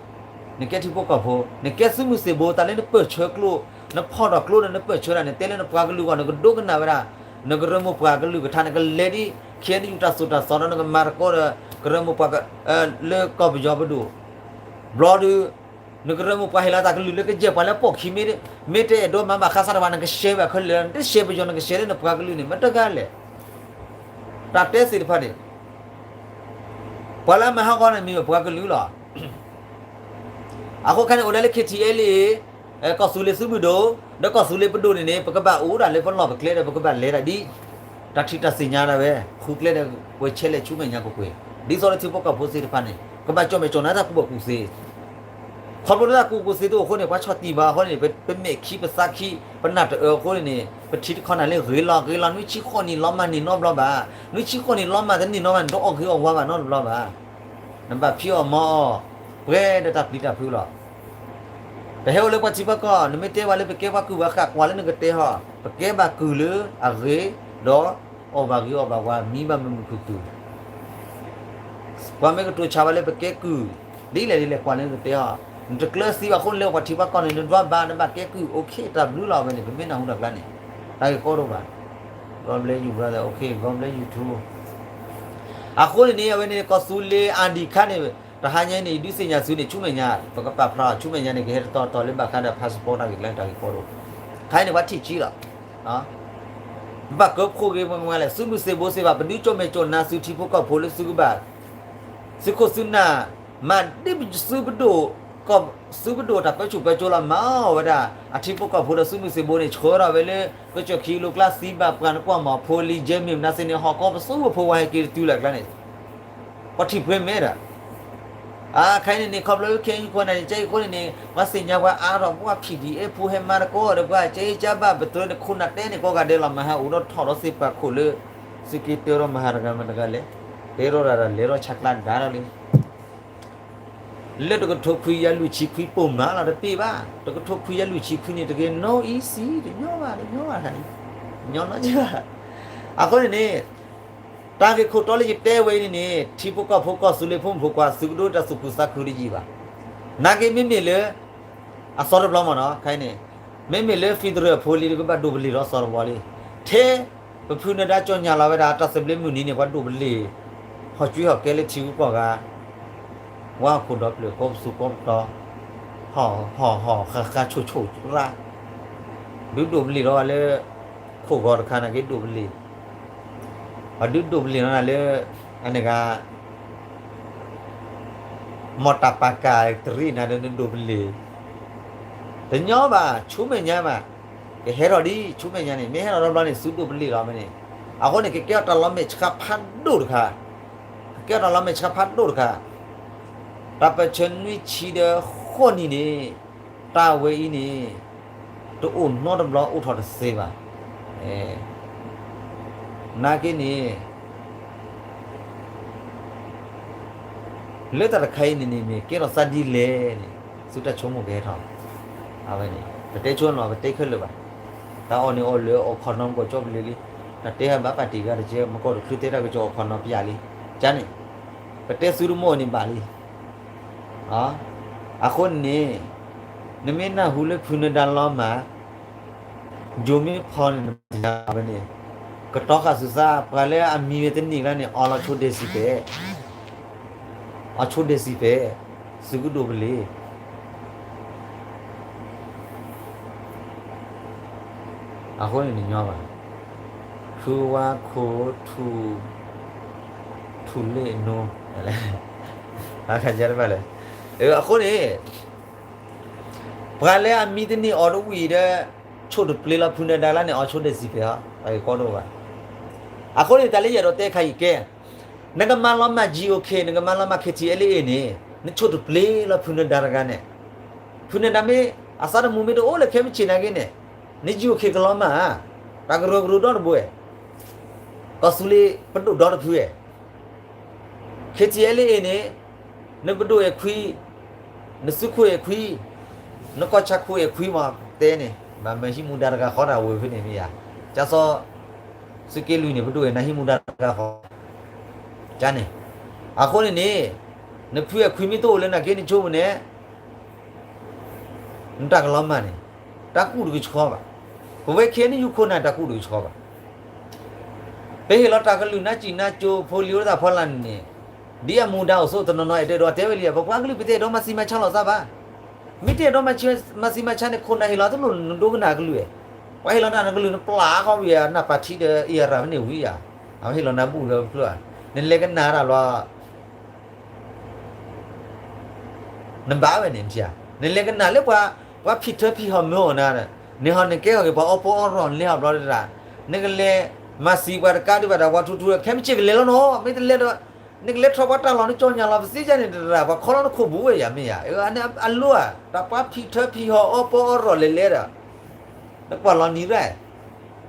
နကဲထံဖိကီၢ်ဖိ နကဲသုးမုၢ်သ့ၣ်ဘိ တၢ်လၢနပၢၢ်ဆၢကျိ နဖီၣ်ထီၣ်ကျိဒီး နပၢၢ်ဆၢတၢ်န့ၣ် တဲလၢနပှၤကလုာ်ဂီၢ် နကဒိကနၣ်ဝဲဒၣ် နကရၢမိၢ်ပှၢ်ကလုာ်ကထါ နကလဲၤဒ် KNU တၢ်သိၣ်တၢ်သီဒီး နကမၤတကီဒီး ကရၢမိၢ်ပှၢ် လၢကီၢ်ပယီၤပဒိၣ် ဘျီဒုး နကရၢမိၢ်ပှၢ်ဟ့ၣ်လီၤတၢ်ကလုၢ်လၢကယဲၢ်ပှၤလၢပိာ်ခံမ့ၢ် မ့ၢ်တအဲၣ်ဒိးမၤဘၣ်ဃးစးတဘၣ် နကရှဲဘၣ်ခဲလၢာ် နတရှဲပယီၤ နကရှဲလၢနပှၤကလုာ်န့ၣ် မ့ၢ်တဂၤလဲၣ်. တၢ်တဲသ့ၣ်တဖၣ်န့ၣ် ပှၤလၢအမၤဟးဂီၤန့ၣ်မ့ၢ်ပှၤကလုာ်လီၤ. အဃိခါန့ၣ် အိၣ်ဒၣ်လၢ ခ့ထံအဲလ်အ့ ကီၢ်သူလ့ၤသုးမုၢ်ဒိၣ် ဒီးကီၢ်သူလ့ၤပဒိၣ်န့ၣ်န့ၣ် ပကဘၣ်အိၣ်ဒၣ်လၢပလီၢ်ပကျဲဒီး ပကဘၣ်လဲၤဒၣ်ဒ် တၢ်ထံၣ်တၢ်သ့ၣ်ညါဒၣ်ဝဲ ဃုကျဲဒီး ပှဲၤဆဲးလဲၣ်ဆူမဲာ်ညါကွ့ၢ်ကွ့ၢ် ဒ်သိးလၢထံဖိကီၢ်ဖိသ့ၣ်တဖၣ်န့ၣ် ကဘၣ်ကၠီၣ်မဲာ်ကၠီၣ်နါတၢ်ကူၣ်ဘၣ်ကူၣ်သ့ ခီဖျိလၢတၢ်ကူၣ်ဘၣ်ကူၣ်သ့တအိၣ်အဃိန့ၣ် ပှၤဆီၣ်တံၢ်ဘၣ်အဃိန့ၣ် ပမဲာ်ခံပသးခံ ပနၢ်တအၢအဃိန့ၣ်န့ၣ် ပထံတခီနၤလၢဂ့ၤလီၤဂ့ၤလီၤ နွံဆံဃိးနံၣ်လီၤမၢ်န့ၢ်နီတဘျီဘၣ်. နွံဆံဃိးနံၣ်လီၤမၢ်တန့ၢ်နီဘၣ် နတအီၣ်ဂ့ၤအီၣ်ဝါဘၣ်နီတဘျီဘၣ်. နဘၣ်ဖံးအီၣ်မၤအီၣ် ပှဲၤဒီးတၢ်ပျံၤတၢ်ဖုးလီၤ. ပဟဲအိၣ်လၢပှၤထံပှၤကီၢ် နမ့ၢ်တဲဝဲလၢပကဲပှၤကုၢ်ပှၤဃၢ် ကွၢ်လၢနကတဲဟီၣ် ပကဲဘၣ်ကုၢ်လၢအဂ့ၤ ဒီးအီၣ်ဘၣ်ဂ့ၤအီၣ်ဘၣ်ဝါ မံဘၣ်မုာ်မုာ်ခုၣ်ခုၣ် ပှၤမ့ၢ်ကတိၤဆါဘၣ်လၢပကဲကုၢ် ဒ်လဲၣ်ဒ်လဲၣ် ကွၢ်လၢနကတဲဟီၣ် နတကျၢၤသံဘၣ်အဃိန့ၣ်လၢပှၤထံပှၤကီၢ်န့ၣ် နဒွးဘၣ် နဘၣ်ကဲကုၢ် okay တၢ်ဘျုးလီၤဝဲန့ၣ် ပမ့ၢ်နၢ်ဟူတၢ်ကျါန့ၣ် တၢ်ဂ့ၢ်ကီဒိၣ်ဘၣ်. God bless you brother, okay, God bless you too. အဃိန့ၣ်န့ၣ် အဝဲန့ၣ် ကီၢ်သူလ့ၤ ID card န့ၣ် တဟါညါန့ၣ် ဒုးသ့ၣ်ညါသုန့ၣ် ဆူမဲာ်ညါ ပကပာ်ဖျါအီၤဆူမဲာ်ညါန့ၣ် ကဟဲတတီၤတီၤလၢဘၣ်ဃးဒီး passport တၢ်ဂ့ၢ်ကျဲ တၢ်ဂ့ၢ်ကီဒိၣ် ခါအံၤန့ၣ် ပှၤထံၣ်ကံလီၤ ဘၣ်ကၢဖှိၣ်ဂ့ၤမးလဲၣ် သုးမုၢ်သံၣ်ဘိစ့ၢ်ဘၣ် ပဒုးကၠီၣ်မဲာ်ကၠီၣ်နါသုထံဖိကီၢ်ဖိလၢသုကဘၣ် သုးခိၣ်သုးနၢ် မၤဒ်သုးပဒိၣ် သုးပဒိၣ်တၢ်ပၢဆူၣ်ပၢစိးလီၤ မၤအီၣ်ဝဲဒၣ် အထံဖိကီၢ်ဖိဒီးသုးမုၢ်သံၣ်ဘိန့ၣ် ဆှၢထီၣ်ဝဲလၢ ကစၢၢ်ခံလိၤကျါ သံဘၣ်ပှၢ်နကွၢ်မီၤ ဖိလံၤ Jamming မနုၤသ့ၣ်န့ၣ် ဟီၣ်ကီပသူဖိဝါဟဲက့ၤတတုၤလၢကျါန့ၣ် ပှၤထံၣ်ပှဲၤမဲာ်ဒီး အခါအံၤန့ၣ်န့ၣ် ခီဖျိခဲအံၤဃိန့ၣ် ကဲအံၤဃိန့ၣ်န့ၣ် ပှၤသ့ၣ်ညါပှၤအါထီၣ် ပှၤ PDF ဖိဟဲမၤသကိးဒီးပှၤ ကဲအံၤကဘၣ်ပတြၢၤန့ၣ် ခိၣ်နၢ်တဲန့ၣ် ကိးဂၤဒဲးလီၤ မဟါအိၣ်ဒီးထီၣ်ဒီးသ့ၣ်ပှၢ်ခိၣ်လၢ သုးက့တၢထီၣ်မဟါတဂၤမတဂၤလဲၣ် တဲထီၣ်တၢ်ဒီးလဲၤထီၣ်ဆါကျါဒါထီၣ်လံ လၢတကထိခွံကယၤလွံၢ်ဆံခွံပိာ်မၤလီၤတပ့ၢ်ဘၣ် တကထိခွံကယၤလွံၢ်ဆံခွံန့ၣ်တဂ့ၤ no easy တညီဘၣ် တညီဘၣ်ခါန့ၣ် ညီနီကဘၣ် အဃိန့ၣ်န့ၣ် တၢ်ဂ့ၢ်ခိၣ်တီလၢယတဲဝဲအံၤန့ၣ်န့ၣ် ထံဖိကီၢ်ဖိကီၢ်သူလ့ၤဖိမုၣ်ဖိခွါ သုးကဒိတၢ်သူၣ်ခုသးခုတယံာ်ဘၣ်. နာ်က့မ့မ့ၢ်လၢ အသီတဘျီမ့ၢ်နီၤ ခဲအံၤန့ၣ် မ့မ့ၢ်လၢ federal ဖိလံတကဘၣ်ဒိးပလ့ၤဒီးသီတဘျီလံ. ထဲ ပဖုနဒါကၠီၣ်ညါလီၤဝဲဒၣ် တၢ်သဘျ့မုၢ်နံၤန့ၣ် ပှၤဒိးပလ့ၤ ဟီၣ်ကွံဟီၣ်ကဲလၢထံဂုၤကီၢ်ဂၤ ဝါဟီၣ်ခိၣ်ဒီဖျၢၣ် ကီပသူကီပတီၢ် ဟီၣ်ဟီၣ်ဟီၣ်ဃၣ်ဃၣ်ဆိၣ်ဆိၣ်ရၣ် ဒုးဒိးပလ့ၤဒီးဝဲလၢ ခိၣ်ဂီၤတခါန့ၣ်က့ဒိးပလ့ၤ ပှၤဒုးဒိးပလ့ၤနီၤလၢ အန့ၣ်ဂၤ မီၢ်တၢ်ပာ်ကၢ်တရံးနၤဒီးနဒိးပလ့ၤ တညီဘၣ် ဆူမဲာ်ညါဘၣ် ကဟဲထီၣ်ဒ်ဆူမဲာ်ညါန့ၣ် မ့ၢ်ဟဲထီၣ်တဘျီန့ၣ် သုဒိးပလ့ၤလီၤမ့ၢ်န့ၣ် အဃိန့ၣ် ကကဲထီၣ်တၢ်လီၤမဲာ်ဆှးဖးဒိၣ်တခါ ကကဲထီၣ်တၢ်လီၤမဲာ်ဆှးဖးဒိၣ်တခါ တၢ်ပၢၢ်ဆၢနွံဆံဒီးဃိးနံၣ်န့ၣ် တၢ်ဝဲအံၤန့ၣ် တအိၣ်နီတဘျီအိၣ်ထီၣ်တသ့ဘၣ်. နာ်က့န့ၣ် လၢတၢ်တခါအံၤန့ၣ်န့ၣ် မ့ၢ်ကဲထီၣ်သးဒ်လဲၣ်န့ၣ် သုတၢ်ဆိကမိၣ်ကဟဲထီၣ် အဝဲန့ၣ် ပတဲဆိနီၤ ပတဲခဲလၢာ်ဘၣ်. တၢ်အီၣ်န့ၣ်အီၣ်လၢအီၣ်ခီနီမကီၢ်ကၠီပလ့ၤလံ. တၢ်တဲဟဲဘၣ်ပာ်တံၢ်ဂၤတက့ၢ် မကီၢ်တချုးတဲတၢ်ကစီၣ်အီၣ်ခီနီပျးလံ. ကန့ၣ် ပတဲသုတမိၣ်န့ၣ်ဘၣ်လံ. အဃိန့ၣ် နမ့ၢ်နၢ်ဟူလၢဖုနဒါလီၤမၢ် ယိၤမ့ၢ်ဖီန့ၣ် နမ့ၢ်ဝဲန့ၣ် ကတီဃာ်သုသး ပှၤလၢအမံဝဲတနံၣ်လၢန့ၣ် အီလီၤဆိဒဲးစံးပဲ အီဆိဒဲးစံးပဲ သုကဒိးပလ့ၤ အဃိန့ၣ်နညီဘၣ် ဖုဝါခိၣ် ထူ ထူလ့ၣ်နိ ဘၣ်လဲၣ် အဃိန့ၣ် ပှၤလၢအမံတန့ၢ်အီၤတဝံၣ်ဒီး ဆိၣ်တပျ့ၤလီၤဖုနဒါလၢန့ၣ် အီဆိဒဲးစံးပဲာ် တၢ်ဂ့ၢ်ကီဒိၣ်ဘၣ်. အဃိန့ၣ် တၢ်လၢယအဲၣ်ဒိးတဲခါအံၤကဲ နကမၤလီၤမၢ် GOK နကမၤလီၤမၢ် KTLA န့ၣ် နဆိၣ်တပျ့ၤလီၤဖုနဒါတဂၤန့ၣ် ဖုနဒါမ့ၢ် အသးတမုာ်မ့ၢ်တအိၣ်လၢခဲမုၢ်ဆ့ၣ်နာ်က့န့ၣ် န GOK ကလီၤမၢ်ဧါ တၢ်ကရၢကရိဒီတဘိဧါ ကီၢ်သူလ့ၤပဒိၣ်ဒီတဖုဧါ KTLA န့ၣ် နပဒိၣ်အဲၣ်ခွံ, နသုးခိၣ်အဲၣ်ခွံ, နကီၢ်ဆၣ်ခိၣ်အဲၣ်ခွံမး တဲန့ၣ် ဘၣ်မၢဟံးမူဒါတဂၤဃီတၢ်ဝဲဖဲန့ၣ်မ့ၢ်ဧါ, ကၢ်စီၤ သုးက့လွံၢ်န့ၣ် ပဒိၣ်အဲၣ်နၤဟံးမူဒါတဂၤဃီ, ကန့ၣ်, အဃိန့ၣ်န့ၣ် နဖုအဲၣ်ခွံမ့ၢ်တအိၣ်လၢနၤက့နဆိကမိၣ်န့ၣ် နတၢ်ကလီၤမၢ်န့ၣ် တၢ်ကူၣ်တကဆှီဘၣ်. ပဝဲခဲအံၤန့ၣ် ယုၢ်ခိၣ်နၢ်တၢ်ကူၣ်တကဆှီဘၣ်. ပဟ့ၣ်လီၤတၢ်ကလုၢ်နါစံၣ်နါကိၤ ဖိလံၤအိၣ်သးဖီလာ်န့ၣ်န့ၣ် ဒ်အမူဒါအိၣ်ဆိးတနီၤနီၤ အဲၣ်ဒိးတဲဝဲလံ, ပပှၤကလုာ်ပတအဲၣ်ဒိးမၤဆံးမၤဆါလိာ်သးဘၣ်. မ့ၢ်တအဲၣ်ဒိးမၤဆံးမၤဆါန့ၣ် ခိၣ်နၢ်ဟ့ၣ်လီၤတလိၣ်နဒိကနၣ်ကလုၢ်, ပှၤဟ့ၣ်လီၤနၤနကလုၢ် နပျၢ်ဃီဝံၤဧါ, နပၢ်ထံဒီးအံၤအရၣ်ဖဲန့ၣ်ဝံၤဧါ, အဝဲဟ့ၣ်လီၤနၤဘူၣ်လၢဖျၢၣ်ဧါ, နလဲၤကနၣ်တၢ်လီၤ နဘၣ်ဝဲန့ၣ်, နလဲၤကနၣ်လၢပှၤ ပှၤဖံးထၢဖံးဟီၣ်မၢအီၤနၤ, နဟီၣ်နကဲထီၣ်က့ၤပှၤအီၣ်ပီအီၣ်ရီၣ် နလဲၤဟီၣ်ဘျီဒၣ်, နကလဲၤမၤစံးပှၤတကးဒံးဘၣ်ဒီး ပှၤထူထူ ခဲမုၢ်ဆ့ၣ်ကလဲၤလီၤနီၤ, မ့ၢ်တလဲၤဒီး နကလဲၤထီၣ်ပှၤတၢ်လီၢ်နကၠီညါလီၤ ပစံးကဲန့ၣ်တရၣ် ပှၤခီလီၤနခိၣ်ဘူးဝဲယၤမ့ၢ်ယၤ, အန့ၣ်အလိၣ်ဧါ, တၢ်ပှၤဖံးထၢဖံးဟီၣ်အီၣ်ပီအီၣ်ရီၣ်လဲၤလဲၤဒီး နကွၢ်လီၤနံၤရၣ်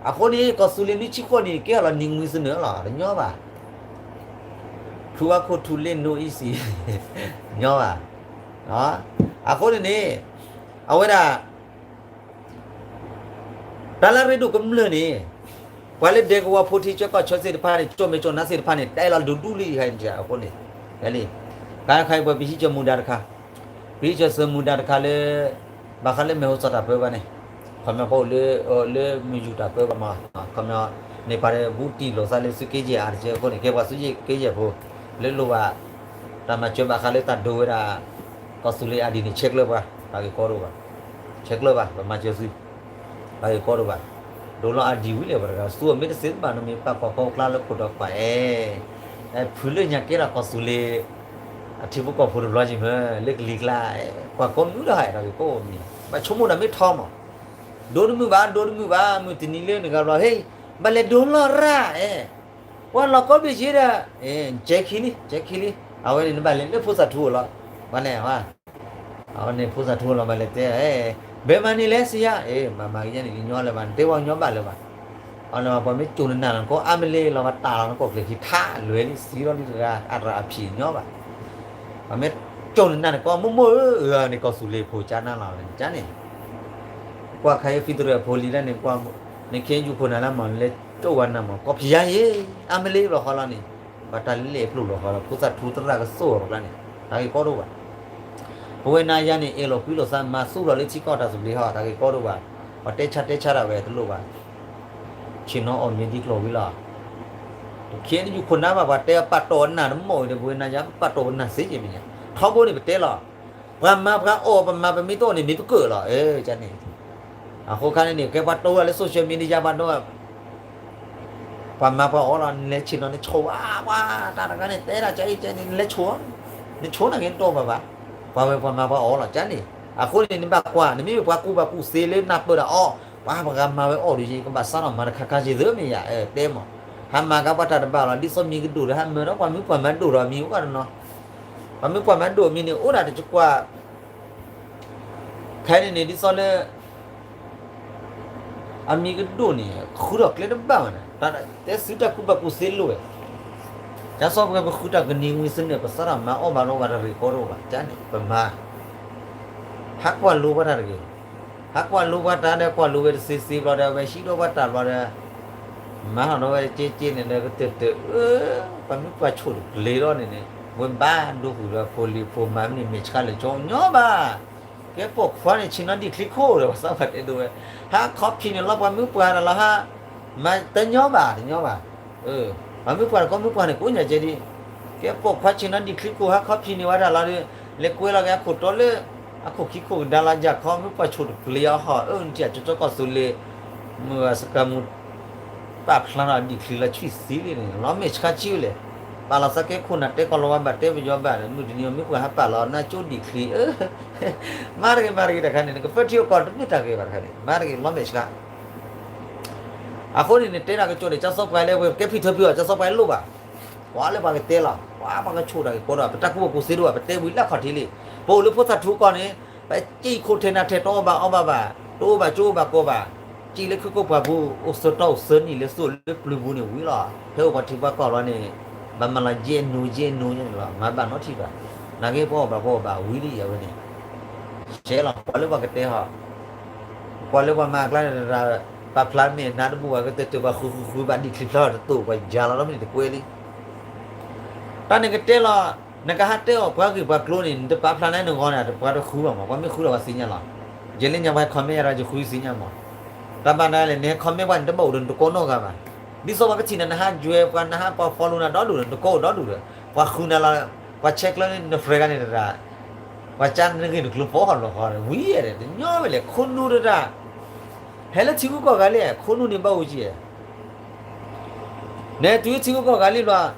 အဃိန့ၣ် ကီၢ်သူလ့ၤနွံဆံဃိးနံၣ် ကဲထီၣ်လီၤနံၤနွံစနၢၣ်လီၤ တညီဘၣ်, ထူဝါခိၣ်ထူလ့ no easy, ညီဘၣ်, အဃိန့ၣ်န့ၣ် အဝဲဒၣ် တၢ်လၢအရ့ဒိၣ်ကမျၢၢ်န့ၣ် ပှၤလၢဒဲကဝီၤဖိထံကၠီကီၢ်ဆၢသ့ၣ်တဖၣ်န့ၣ် ကၠီၣ်မဲာ်ကၠီၣ်နါသ့ၣ်တဖၣ်န့ၣ် တဲလီၤဒိၣ်ဒိၣ်လံဟဲန့ၣ်အဃိန့ၣ်, ကါခါအံၤပှၤပဟံးကၠီၣ်မူဒါတခါ, ပဟံးကၠီၣ်စၢၤမူဒါတခါလၢ ဘၣ်ဃးလၢမဲာ်ဟိသီၣ်တၢ်ပၢဘၣ်န့ၣ်, ခီမီပအိၣ်လၢ လၢမုၢ်ယူၢ်တၢ်ပၢဘၣ်မး, ခီမီ န့ၣ်ပှၤတဘူၣ်တံၢ်လိာ်သးလၢသုးက့ယဲၢ်အါတက့ၢ်အဃိန့ၣ် ကဲပှၤသုးက့ယဲၢ်ဖိ လၢလိၣ်ဘၣ် တၢ်မၤစၢၤဘၣ်ဃးလၢတၢ်ဒိဝဲဒၣ် ကီၢ်သူလ့ၤအါဒံးန့ၣ် ဆဲးကျၢဘၣ် တၢ်ဂ့ၢ်ကီဒိၣ်ဘၣ်, ဆဲးကျၢဘၣ် ပမၤစၢၤသု တၢ်ဂ့ၢ်ကီဒိၣ်ဘၣ်, ဒိလီၤအါဒံးဝံၤလဲၣ် ပှၤတဂၤသူအီၤမ့ၢ်တသ့ဘၣ်နီတမံၤ ပာ်ကွၢ်ကီကျါလၢခိၣ်ဒီးကွၢ်အဲ ဖုးလၢညါကဲထီၣ်ကီၢ်သူလ့ၤ အထံဖိကီၢ်ဖိတဘျီက့ၤမ့ၢ် လၢကလံၤကျါ ကွၢ်ကိးမုၢ်ဒီးဟဲဒီးဂ့ၢ်ကိးမံၤ ဘၣ်ဆိကမိၣ်တၢ်မ့ၢ်ထီမး, ဒိတမုာ်ဘၣ် ဒိတမုာ်ဘၣ် မုၢ်တနံၤလၢနဂၤဘျီ ဟ့ၣ် ဘၣ်လဲၤဒိလီၤရၣ်အဲ ပှၤလီၤကီဘ့ၣ်က့ၤဒီး ကဲခံလံ ကဲခံလံ အဝဲန့ၣ်နဘၣ်လဲၤလၢဖိသၣ်ထူအအိၣ်လီၤ, ဘၣ်လဲၤ အဝဲန့ၣ်ဖိသၣ်ထူအအိၣ်လီၤ ဘၣ်လဲၤတဲ ဘဲမၤန့ၣ်လဲၣ်စံယါ မၤမၤကယဲၢ်န့ၣ် ကညီလၢၤဘၣ် နတဲဝဲကညီဘၣ်လၢၤဘၣ်, အလၢၤဘၣ် ပှၤမ့ၢ်ကၠိၣ်နနၢ်လီၤနကီၢ် အါမ့ၢ်လ့လီၤ ပှၤတၢ်လီၤနကီၢ်ကျဲၤခံထးလွဲၤလံ သံလီၤလံတဂၤ အရၣ်အဖံးညီဘၣ်, ပှၤမ့ၢ်ကၠိၣ်နနၢ်နကီၢ် မိၢ်မိၢ်ဧၢ န့ၣ်ကီၢ်သူလ့ၤဖိကၠါနၢ်လီၤန့ၣ် ကၠါန့ၣ် ကွၢ်ခါအံၤ federal ဖိလံၤလၢန့ၣ် ကွၢ် နခ့ယုၢ်ခိၣ်နၢ်လၢမၤနလဲၤကၠိၣ်ဝဲနၢ်မး ကီၢ်ဖံးယါယ့ၣ် အါမ့ၢ်လ့ဘျီဃီလီၤန့ၣ် ပှၤတၢ်လဲၤပျိာ်လီၤဃီလီၤ ဖိသၣ်ထူသရၣ်ကသိၣ်အီၤပကျါန့ၣ် တၢ်ဂ့ၢ်ကီဒိၣ်ဘၣ်, ပဝဲနၤယါန့ၣ် အဲၣ်လိာ်ကွံလိာ်သး မၤသူၣ်လီၤလၢထံကီၢ်တၢ်သဘျ့ဟီ တၢ်ဂ့ၢ်ကီဒိၣ်ဘၣ်, ပှၤတဲဆါတဲဆါဒၣ်ဝဲတလိၣ်ဘၣ်, ဆ့ၣ်နီၤအီၣ်မ့ၢ်ဒ်ကျိၤဝံၤလီၤ တခ့ယုၢ်ခိၣ်နၢ်ဘၣ် ပှၤတဲပာ်တီၢ်အနၢ်တမီၢ်ဝံၤဒီး ပဝဲနၤယါပပာ်တီၢ်ပနၢ်သ့ယ့ၣ်မ့ၢ်ညါ ထီဘိန့ၣ်ပတဲလီၤ, ပှၤမၤပှၤအီၣ် ပမၤပမ့ၢ်တအီၣ်န့ၣ် မ့ၢ်ပကၢၣ်လီၤ ကန့ၣ်, အဃိခါန့ၣ်န့ၣ် ကဲပှၤတိဝဲလၢ social media ပှၤဒိ ပှၤမၤပှၤအီၣ်လီၤ နလဲၤဆ့ၣ်နီၤ နဆိၣ်ဝါ ပှၤတၢ်တဂၤန့ၣ် တဲဒၣ်ကဲအံၤကဲန့ၣ် နလဲၤဆိၣ်, နဆိၣ်နဂ့ၤနတိၢ်ဘၣ်ဘၣ်, ပှၤဝဲပှၤမၤပှၤအီၣ်လီၤ ကန့ၣ်, အဃိန့ၣ် နဘၣ်ကွၢ် နမ့ၢ်မ့ၢ်ပှၤကူၣ်ဘၣ်ကူၣ်သ့လၢနၢ်ပၢၢ်ဒၣ်အီၤ, ပှၤပှၤဂၤမၤဝဲအီၣ်ဒုးယ့ၣ် ကဘၣ်စးထီၣ်မၤတခါခါက့ၤသ့မ့ၢ်ယါ တဲမး, ဟးမၤကါပှၤတၢ်တဘၣ်လီၤ ဒ်သိးမံၤကဒိၣ်ဒီး ဟးမၢဒီးပှၤမုၢ်ပှၢ်မၤဒိၣ်ဒီးမံၤအိၣ်ဘၣ်တနီၤ, ပှၤမုၢ်ပှၢ်မၤဒိၣ်မံၤန့ၣ် အိၣ်ဒၣ်တကကွၢ် ခဲအံၤန့ၣ်န့ၣ် ဒ်သိးလၢ အမံၤကဒိၣ်န့ၣ် ဃုထီၣ်ကျဲတဘၣ်ဘၣ်န့ၣ် တဲသုတၢ်ကူၣ်ဘၣ်ကူၣ်သ့လိၣ်ဝဲ, ကၢ်စီပှဲၤပဃုတၢ်ကနံၤဝံၤသ့ၣ်န့ၣ် ပစးထီၣ်မၤအီၣ်ဘၣ်လိာ်ဘၣ်တၢ်ဂ့ၢ်ကီတအိၣ်ဘၣ် ကန့ၣ် ပမၤ ဟးကွၢ်လိပှၤတၢ်တဂ့ၤ, ဟးကွၢ်လိပှၤတၢ်ဒီး ကွၢ်လိဝဲတသ့သ့ဘျီဒီး အဝဲဟံးဒီးပှၤတၢ်ဘျီဒီး မၤထီၣ်ဒီးဝဲတက့က့န့ၣ်ဒီး ကတၢၢ်တၢၢ် အၢ ပှၤမုၢ်ပှၢ်ဆိၣ်တကျ့ၤလီၤန့ၣ်န့ၣ် ဝဲဘၣ်ဒိဃုာ်ဒီးဖိလံၤဖိမၤမနုၤမ့ၢ်ဆှါလၢာ်ကၠီညီဘၣ် ကဲပိာ်ခွါန့ၣ် ဆ့ၣ်နီၤဒံၣ်ချံခိၣ်ဒီး ပှၤသးပှၢ်တဲဒိဝဲ, ဟးခီဖံးန့ၣ်လီၤ ပှၤမုၢ်ပှၢ်တၢ်လီၤဟး, မၤတညီဘၣ် တညီဘၣ်, ပှၤမုၢ်ပှၢ်တခီမုၢ်ပှၢ်န့ၣ် ကိးညါကဲဒ်, ကဲပိာ်ခွါဆ့ၣ်နီၤဒံၣ်ချံခိၣ် ဟးခီဖံးန့ၣ်ဝဲတၢ်လီၤဒီး လဲၤကွဲလီၤက့ၤအခိၣ်တီလၢ အခိၣ်ခံခိၣ်ကဒါလီၤယၤခီ မုၢ်ပှၢ်ဆိၣ်တကျ့ၤအီၤဟီ အၢ နထံၣ်ကၠီကၠီကီၢ်သူလ့ၤ မုၢ်အစကၤမူ ပာ်ဖျါထီၣ်ဒံၣ်ချံလီၤဆံၣ်သံလံန့ၣ် လီၤမဲာ်ဆှးဆံၣ်ဝဲလဲၣ်, ပာ်လီၤသးကဲခိၣ်နၢ်တဲကီၢ်လီၤဝါဘၣ်တဲပယီၤဘၣ်ဒီး မုၢ်တနံၤမ့ၢ်ပှၤဟးပာ်လီၤနၤကၠိဒံၣ်ချံ, မၤတဂ့ၤ မၤတဂ့ၤတခါန့ၣ် နကဖၢထံအကီၢ်တမ့ၢ်တၢ်ဂ့ၤဘၣ်တခါန့ၣ် မၤတဂ့ၤလီၤမဲာ်ဆှး, အဃိန့ၣ် နတဲတၢ်ကစီၣ်န့ၣ် ကၠီစီပှၤလၢဝဲကဲဖံးထၢဖံးအီၤ ကၠီစီပှၤလိၣ်ဘၣ်, ပှၤလၢပှၤကတဲလီၤ ပှၤပှၤကဆိၣ်တၢ်ဂ့ၢ်ကီဒီး ပတၢ်ကူၣ်ဘၣ်ကူၣ်သ့တအိၣ်ဘၣ် ပတဲဝံၤလၢခီၣ်ထံးလံ, ပအိၣ်လၢဖိသၣ်ထူကီၢ်န့ၣ် ပစံၣ်ခိၣ်ထဲနၤထဲတအိၣ်ဘၣ်အီၣ်ဘၣ်ဘၣ်, တအိၣ်ဘၣ်ကၠိအိၣ်ဘၣ်ကီဘၣ်, စံၣ်လၢခုကိၣ်ပှၢ်ပူၤ အိၣ်သၢတီအိၣ်သၢနံၣ်လၢသိၣ်လၢပျုၤပူၤန့ၣ်ဝံၤလီၤ, ဖဲအိၣ်ပှၤထံပှၤကီၢ်လီၤန့ၣ် ဘၣ်မၤလီၤယဲၢ်နူယဲၢ်နူယဲၢ်န့ၣ်လီၤ မၤဘၣ်နီတထံၣ်ဘၣ်, နာ်က့ပှၤအိၣ်ဘၣ်ပှၤအိၣ်ဘၣ်ဝံၤလံအဝဲန့ၣ် ဆဲးလီၤ ပှၤလၢပှၤကတဲဟီ, ပှၤလၢပှၤမၤအကျါန့ၣ် ပာ်ဖျါမ့ၢ်နၤတဘူၣ်ဘၣ် ကတၢၢ်တၢၢ်ပှၤဃုဃုဃုဘၣ်ဒံၣ်ချံဖျါတတိၢ် ပှၤယၤလီၤဒီးမ့ၢ်န့ၣ်တကွဲလံ, တၢ်န့ၣ်ကတဲလီၤ, နကဟးတဲအီၤပှၤဂ့ၢ်ပှၤကျိၤန့ၣ် နတပာ်ဖျါန့ၢ်နဂီၢ်န့ၣ် ပှၤတဃုဘၣ်မး ပှၤမ့ၢ်ဃုဒီးပှၤသ့ၣ်ညါလီၤ, ယဲလၢညါပှၤဟဲ comment ယၤဒီးယဃုသ့ၣ်ညါမး, တၢ်ဘၣ်နၤလဲၣ် နဟဲ comment ပှၤန့ၣ် တဘၣ်အိၣ်ဒီးနတကိးနီတဂၤဘၣ်, ဒ်သိးပှၤကထံၣ်နၤ နဟး join ပှၤ နဟးပှၤ follow နၤဒီဒူၣ်ဒီး နတကိးအိၣ်ဒီဒူၣ်ဒီး ပှၤဃုနၤလီၤ, ပှၤဆဲးကျၢန့ၣ် န friend ခါန့ၣ်တဒၣ်, ပှၤကါနဂ့ၢ်နကျိၤဖီဃီလီၤဃီ ဝံၤယဲၢ်ဒီး တညီဝဲလဲၣ် ခိၣ်နူာ်တဒၣ်, ဟဲလၢထံဂုၤကီၢ်ဂၤလံ, ခိၣ်နူာ်န့ၣ်ဘၣ်အူကံ, နဲတုၤထံဂုၤကီၢ်ဂၤလံဘျီ,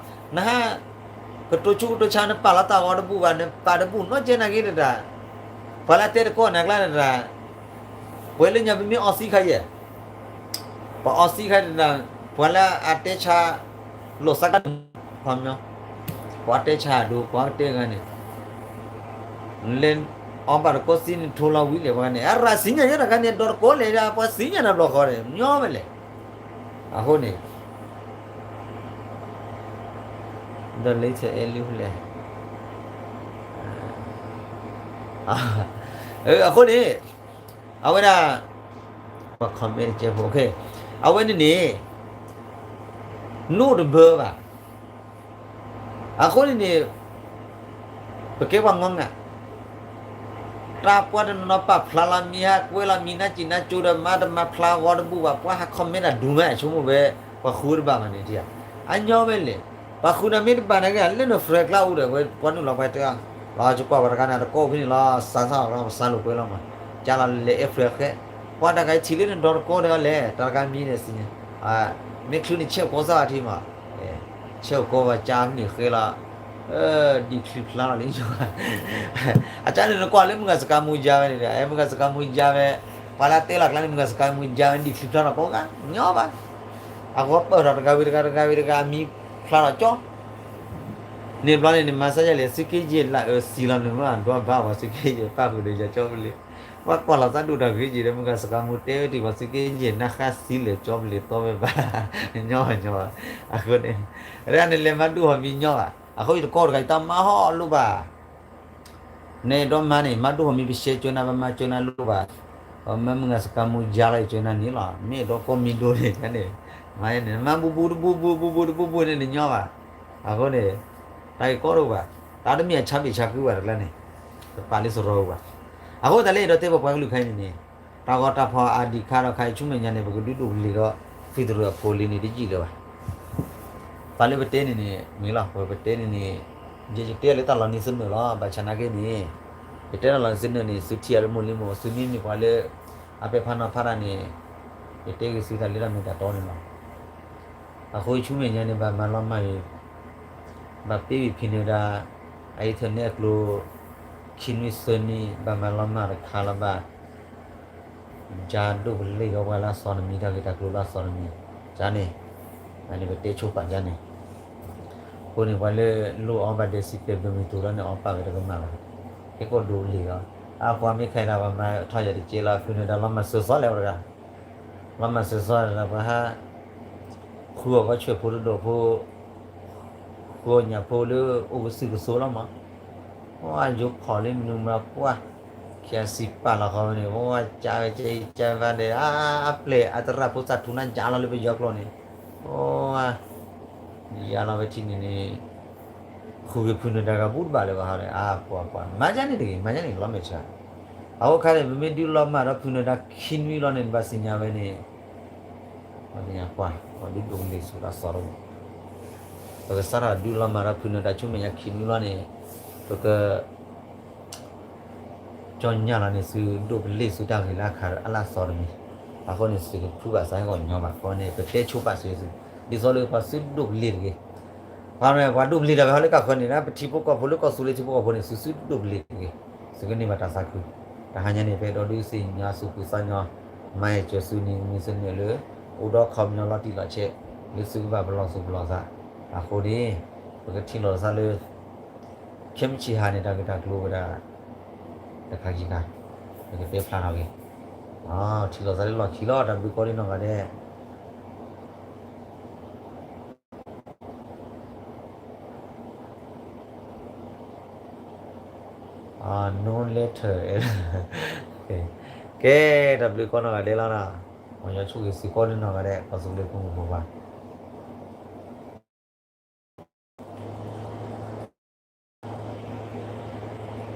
နဟး, ကတိၤဆူကတိၤဆါ နပာ်လီၤတၢ်ဂီၤတဘူၣ်ဘၣ်, နပာ်တဘူၣ်နီၢ်ကဲနာ်က့တဒၣ်, ပှၤလၢအတဲတကီၢ်နၤကျါတဒၣ်, ပှဲၤလၢညါပမ့ၢ်အီသံခါယဲၢ် ပှၤအီသံခါတဒၣ်, ပှၤလၢအတဲဆါ, လိာ်သးကါ, ခီပညီ, ပှၤတဲဆါဒိၣ် ပှၤတဲဂၤန့ၣ်, လၢ, အီဘၣ်တကီၢ်သံန့ၣ် ထိလီၤဝံၤလဲၣ် ပှၤန့ၣ် အရၤစံညါယဲၢ်တခါန့ၣ် ဒီးတကီၢ်လဲၣ်ဒၣ် ပှၤစံညါနၤဘျီဃီန့ၣ် ညီဝဲလဲၣ်, အဃိန့ၣ် ဒီးလၢဆဲးအဲၣ်လံလဲၣ်, အဃိန့ၣ်, အဝဲဒၣ်, ပှၤ comment တကဲဖိ, အဝဲန့ၣ်န့ၣ်, နိၣ်တဘၢဘၣ်, အဃိန့ၣ်န့ၣ်, ပကဲပှၤငီငၤ တၢ်ပှၤတနီၤပာ်ဖျါလီၤမံၤ ဟးကွဲလီၤမံၤ နၢ်စံးနၢ်ကၠိဒီး မၤတမၤဖျါဂီၤတဘူၣ်ဘၣ် ပှၤဟး comment ဒၣ်ဒူမး ဆိကမိၣ်ဝဲ, ပှၤဃုတဘၣ်မးန့ၣ်, အညီဝဲလဲၣ်, ပှၤဃုနၤမ့ၢ်တဘၣ်န့ၣ်က့ လၢန friend ကျါအိၣ်ဒီး ဝဲပှၤနုာ်လီၤပှၤတဲ, လီၤကကွၢ်ပှၤတခါန့ၣ် တကိးဖဲန့ၣ်လီၤ စးထီၣ်လီၤ ပစးလိာ်ကွဲလီၤမး, ကၢလီၤလဲၤအဲၣ် friend ဃဲ, ပှၤတၢ်ကါအံၤထံၣ်လၢနဒီတကိးဒီးလဲၣ် တၢ်တခါမံၤန့ၣ်စံးန့ၣ်, မ့ၢ်ချုးန့ၣ်ဆဲးကိးစၢ်အထံမး, ဆဲးကိးပှၤကၢမ့ၢ်ဃဲလီၤ ဒံၣ်ချံဖျါလီၤလံ, အကၢန့ၣ်နကွၢ်လၢမုၢ်ဂၤစကါမူယါဝဲန့ၣ်ဒီး မုၢ်ဂၤစကါမူယါဝဲ, ပှၤလၢတဲလီၤကျါန့ၣ် မုၢ်ဂၤစကါမူယါဝဲ ဒံၣ်ချံဖျါလီၤကိးဂၤ, ညီဘၣ်, အဂီၢ်ပၢၢ်ထီၣ်တဂၤဝံၤတဂၤ တဂၤဝံၤတဂၤ အမံၤဖျါလီၤကၠီ, န့ၣ်ဘျီန့ၣ် နမၤစၢၤယဲလဲၣ် သုးက့ယဲၢ်လၢအစံးလီၤနုာ်မး ဒွးဘၣ်ဝဲ သုးက့ယဲၢ်ပၣ်ဃုာ်ဒီးယၤကၠီပလ့ၤ, ပှၤကွၢ်လီၤသးဒိၣ်တၢ်ဂ့ၤက့ၤဒီး မုၢ်ဂၤစကါမူတဲဝဲတံၢ်ပှၤ သုးက့ယဲၢ်နၢ်ဃါသံလဲၤကၠီပလ့ၤတီဝဲဘၣ်, ညီညီ, အဃိန့ၣ်, အဒၣ်နလဲၤမၤဒိၣ်ဟီၣ်မံၤညီဘၣ် အဃိယတကိးတဂၤအံၤ တၢ်မၤဟီၣ်လိၣ်ဘၣ် နအဲၣ်ဒိးမၤန့ၣ် မၤဒိၣ်ဟီၣ်မံၤ ပရှဲကၠိနၤ ပမၤကၠိနၤလိၣ်ဘၣ်, ပမၤမုၢ်ဂၤစကါမူယါလီၤ ယကၠိနၤန့ၣ်လီၤ မ့ၢ်အဲၣ်ဒိးကိးမံၤဒိၣ်န့ၣ်န့ၣ်, မၤန့ၣ် မၤဘူးဘူးတဘူးဘူးဘူးဘူးတဘူးဘူးန့ၣ် တညီဘၣ်, အဃိန့ၣ်, တၢ်ဂ့ၢ်ကီတအိၣ်ဘၣ်, တၢ်တမ့ၢ်အဆါဘ့ၣ်ဆါဃုဘၣ်တကျါန့ၣ်, တပာ်လၢစရီဘၣ်, အဃိတၢ်လၢအဲၣ်ဒိးတဲပပှၤကလုာ်ခါအံၤန့ၣ်န့ၣ်, တၢ်ဂီၤတၢ်ဖီၣ်အါဒံးခါဒီးခါအံၤ ဆူမဲာ်ညါန့ၣ် ပကဒုးဒိၣ်ကလ့ၤဒီး ဖံးတရူးအဖိလံန့ၣ်တယံာ်လၢၤဘၣ် ပာ်လၢပတဲန့ၣ်န့ၣ် မ့ၢ်လီၤ ပတဲန့ၣ်န့ၣ်, ယတဲလၢတၢ်လီၤနံၤသနၢၣ်လီၤ ဘၣ်ဆၣ်နာ်က့န့ၣ်, ယတဲတၢ်လီၤနံၤသနၢၣ်န့ၣ် သုထံၣ်အီၤလၢမိၢ်လံမိၢ် သုမ့မ့ၢ်ပှၤလၢ အပဲာ်ဖးနီၤဖးတၢ်န့ၣ်, ယတဲဂ့ၤသုတၢ်လၢတၢ်မ့ၢ်တၢ်တီန့ၣ်လီၤ. အဃိဆူမဲာ်ညါန့ၣ် ဘၣ်မၤလီၤမၢ်အံၤ, ဘၣ်ပ့ဝံၤဖံးန့ၢ်ဒၣ် အအံၤထၢၣ်န့ၣ်အကျိၤ ခံနွံသၢနွံ ဘၣ်မၤလီၤမၢ်တခါလၢၤဘၣ် ကၢဒိၣ်ကလ့ၢ်ဒီးပှၤလၢအသီတမံၤ တၢ်ဂ့ၢ်တၢ်ကျိၤလၢအသီတမံၤ, ကၢန့ၣ်, အန့ၣ်ပတဲဆိပာ်ကၢန့ၣ်, အဃိန့ၣ် ပှၤလၢလိၣ်အီဘၣ်ဒဲးစံးကဲဘၢမုၢ်တူၤလီၤန့ၣ် အီပာ်ဝဲတကမၣ်ဘၣ်, ဟဲကီၢ်ဒိၣ်ကလ့ၢ်လီၤ, အပှၤမ့ၢ်ခဲအံၤဒၣ်ပှၤမၤထီၣ်ယၤတကဲလီၤ ဖုနၢၤဒၣ်လီၤမၢ်စၢၤသီလဲၣ်ဝဲတဂၤ, လီၤမၢ်စၢၤသီဒီးပှၤဟး ဃုအီၣ်ကီၢ်ဆၢၣ်ဖိတဒိၣ်ဖိ ဃုအီၣ်ညၣ်ဖိလၢအိၣ်ကစုာ်ကစိလီၤမး, ပှၤယိၤဖီၣ်လၢမနုၤမးပှၢ်, ခံအစံးပာ်လီၤဃီဝဲန့ၣ် ပှၤကၢဝဲကၢအံၤကၢဘၣ်ဒီး အပျဲၢ်အသရၣ်ဖိသၣ်ထူနါယါလီၤလၢပယီၤကျိာ်န့ၣ်, ပှၤ ယါလီၤဝဲထံၣ်န့ၣ်န့ၣ်, ဃုက့ၤဖုနၢၤဒါဂၤဘူးတဘၣ်လၢၤဘၣ်ဟီဒီး အပှၤပှၤ မၤယါန့ၣ်တဂ့ၤ မၤယါန့ၣ်လီၤမဲာ်ဆှး, အဃိခါန့ၣ် ပမ့ၢ်ဒုးလီၤမၢ်ဒီးဖုနၢၤဒါခံနွံလီၤန့ၣ် ဘၣ်သ့ၣ်ညါဝဲန့ၣ် ပှၤသ့ၣ်ညါပှၤ ပှၤဒုးဒိၣ်ကလ့ၢ်ဆူတၢ်သီတမံၤ, ပကစးထီၣ်ဒုးလီၤမၢ်ဒီးဖုနၢၤဒါဆူမဲာ်ညါခံနွံလီၤန့ၣ်, ပက ကၠီညါလီၤန့ၣ် သုဒိၣ်ကလ့ၢ်ဆူတၢ်ဂ့ၢ်လၢအခါအလၢအသီတမံၤ, အဃိန့ၣ် သုကဖုဘၣ်သးဟဲကီၢ်ညီဘၣ် အဃိန့ၣ် ပတဲဆိပာ်စၢၤသု, ဒ်သိးလၢပှၤသုဒိၣ်ကလ့ၢ်တဂ့ၤ, ပှၤမ့ၢ်ပှၤဒိၣ်ကလ့ၢ်တၢ် ပဟဲလၢကၢ်ဃၢၤန့ၣ် ပထံဖိကီၢ်ဖိလၢကီၢ်သူလ့ၤထံဖိကီၢ်ဖိန့ၣ် သုသုဒိၣ်ကလ့ၢ်တဂ့ၤ, သုကန့ၢ်ဘၣ်တၢ်သးခု, တဟါညါန့ၣ် ပအဲၣ်ဒိးဒုးသ့ၣ်ညါသူၣ်ဖှံသးညီ, မၤဟဲကၢၤသုန့ၣ် မုၢ်သနၢၣ်လၢ အိၣ်ဒီးခီပညီလီၤတံၢ်လီၤဆဲး, လၢသုကဘၣ်ပလီၢ်သူၣ်ပလီၢ်သး, အဃိန့ၣ် ပကထံၣ်လိာ်သးလၢ ခဲမုၢ်ဆ့ၣ်ဟါန့ၣ် တၢ်ဂ့ၢ်တၢ်ကျိၤဝဲဒၣ် တခါခံခါ, ပကတဲဖျါထီၣ်က့ၤ, ထံၣ်လိာ်သးလၢလီၢ်ခံလီၤ တၢ်ဘျုးကီးလံနီၢ်ဂၤဒဲး, no letter, ကဲ, တၢ်ဘျုးကီးနီၢ်ဂၤဒဲးလီၤနီၤ, မ်ယွၤဆိၣ်ဂ့ၤစ့ၢ်ကီးလၢနီၢ်ဂၤဒဲး ကီၢ်သူလ့ၤဖိမုၣ်ဖိခွါ